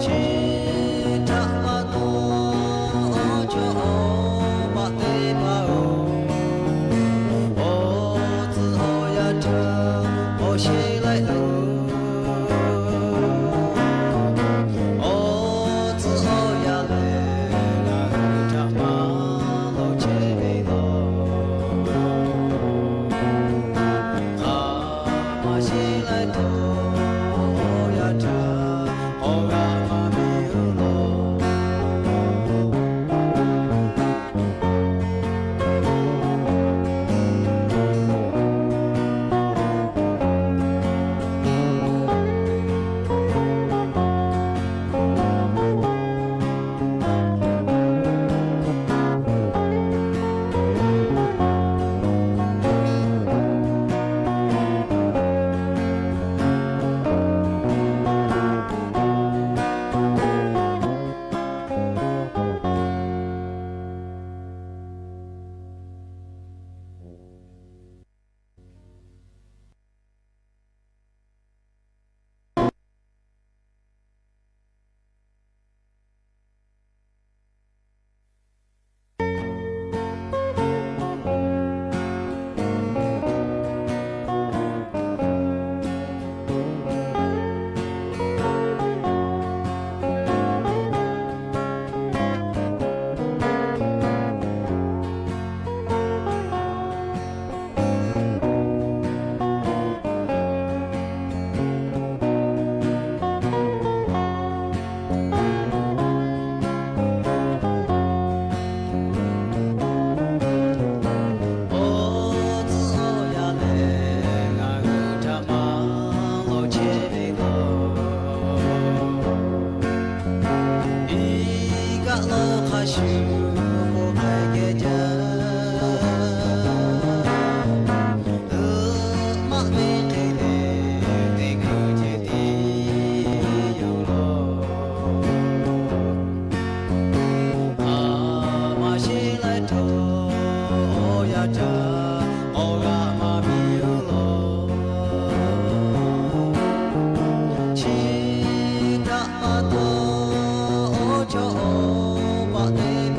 Chi htaꞈ pa taw, awˬ chawˇ awˬ maꞈ teˇ hpaˍ-oˬ, awˬ tcuhˉ awˬ yaˇ htaꞈ awˬ shiˍ laiˉ lo. Awˬ tcuhˉ awˬ yaˇ lehˬ, ngaˬ hui htaꞈ maˇ lawˬ chehˇ ve lawˬ. Hk'aˬ ma shiˍ laiˉ htaˇ, awˬ yaˇ htaꞈ awˬ g'aˇ maˇ miˬ lo.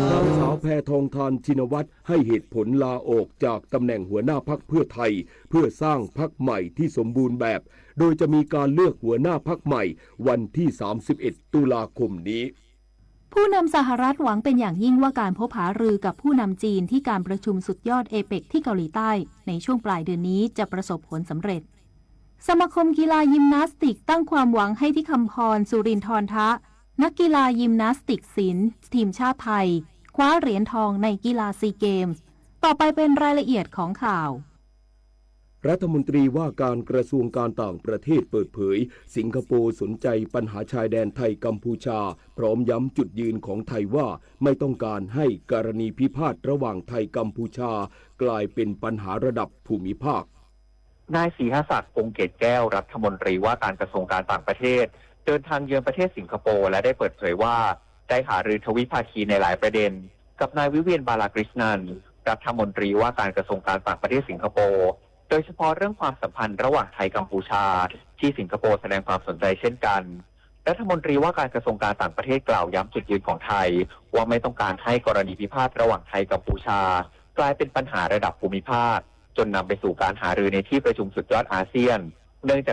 นางสาวแพทองธาร ชินวัตร ให้เหตุผลลาออกจากตำแหน่งหัวหน้าพรรคเพื่อไทย เพื่อสร้างพรรคใหม่ที่สมบูรณ์แบบ โดยจะมีการเลือกหัวหน้าพรรคใหม่วันที่ สามสิบเอ็ด ตุลาคมนี้ ผู้นำสหรัฐหวังเป็นอย่างยิ่งว่าการพบหารือกับผู้นำจีนที่การประชุมสุดยอด เอเปก ที่เกาหลีใต้ในช่วงปลายเดือนนี้จะประสบผลสำเร็จ สมาคมกีฬายิมนาสติกตั้งความหวังให้ทิคำพร สุรินทร์ทรทะ นักกีฬายิมนาสติกศิลป์ทีมชาติไทย คว้าเหรียญทองในกีฬาซีเกมส์ ต่อไปเป็นรายละเอียดของข่าว รัฐมนตรีว่าการกระทรวงการต่างประเทศเปิดเผย สิงคโปร์สนใจปัญหาชายแดนไทยกัมพูชา พร้อมย้ำจุดยืนของไทยว่าไม่ต้องการให้กรณีพิพาทระหว่างไทยกัมพูชากลายเป็นปัญหาระดับภูมิภาค นายศรีหศักดิ์ คงเกตแก้ว รัฐมนตรีว่าการกระทรวงการต่างประเทศ เดินทางเยือนประเทศสิงคโปร์ และได้เปิดเผยว่า ได้หารือทวิภาคีในหลายประเด็น กับนายวิเวียน บาลากริชนัน รัฐมนตรีว่าการกระทรวงการต่างประเทศสิงคโปร์ โดยเฉพาะเรื่องความสัมพันธ์ระหว่างไทยกัมพูชา ที่สิงคโปร์แสดงความสนใจเช่นกัน รัฐมนตรีว่าการกระทรวงการต่างประเทศกล่าวย้ำจุดยืนของไทย ว่าไม่ต้องการให้กรณีพิพาทระหว่างไทยกัมพูชากลายเป็นปัญหาระดับภูมิภาค จนนำไปสู่การหารือในที่ประชุมสุดยอดอาเซียน เนื่องจาก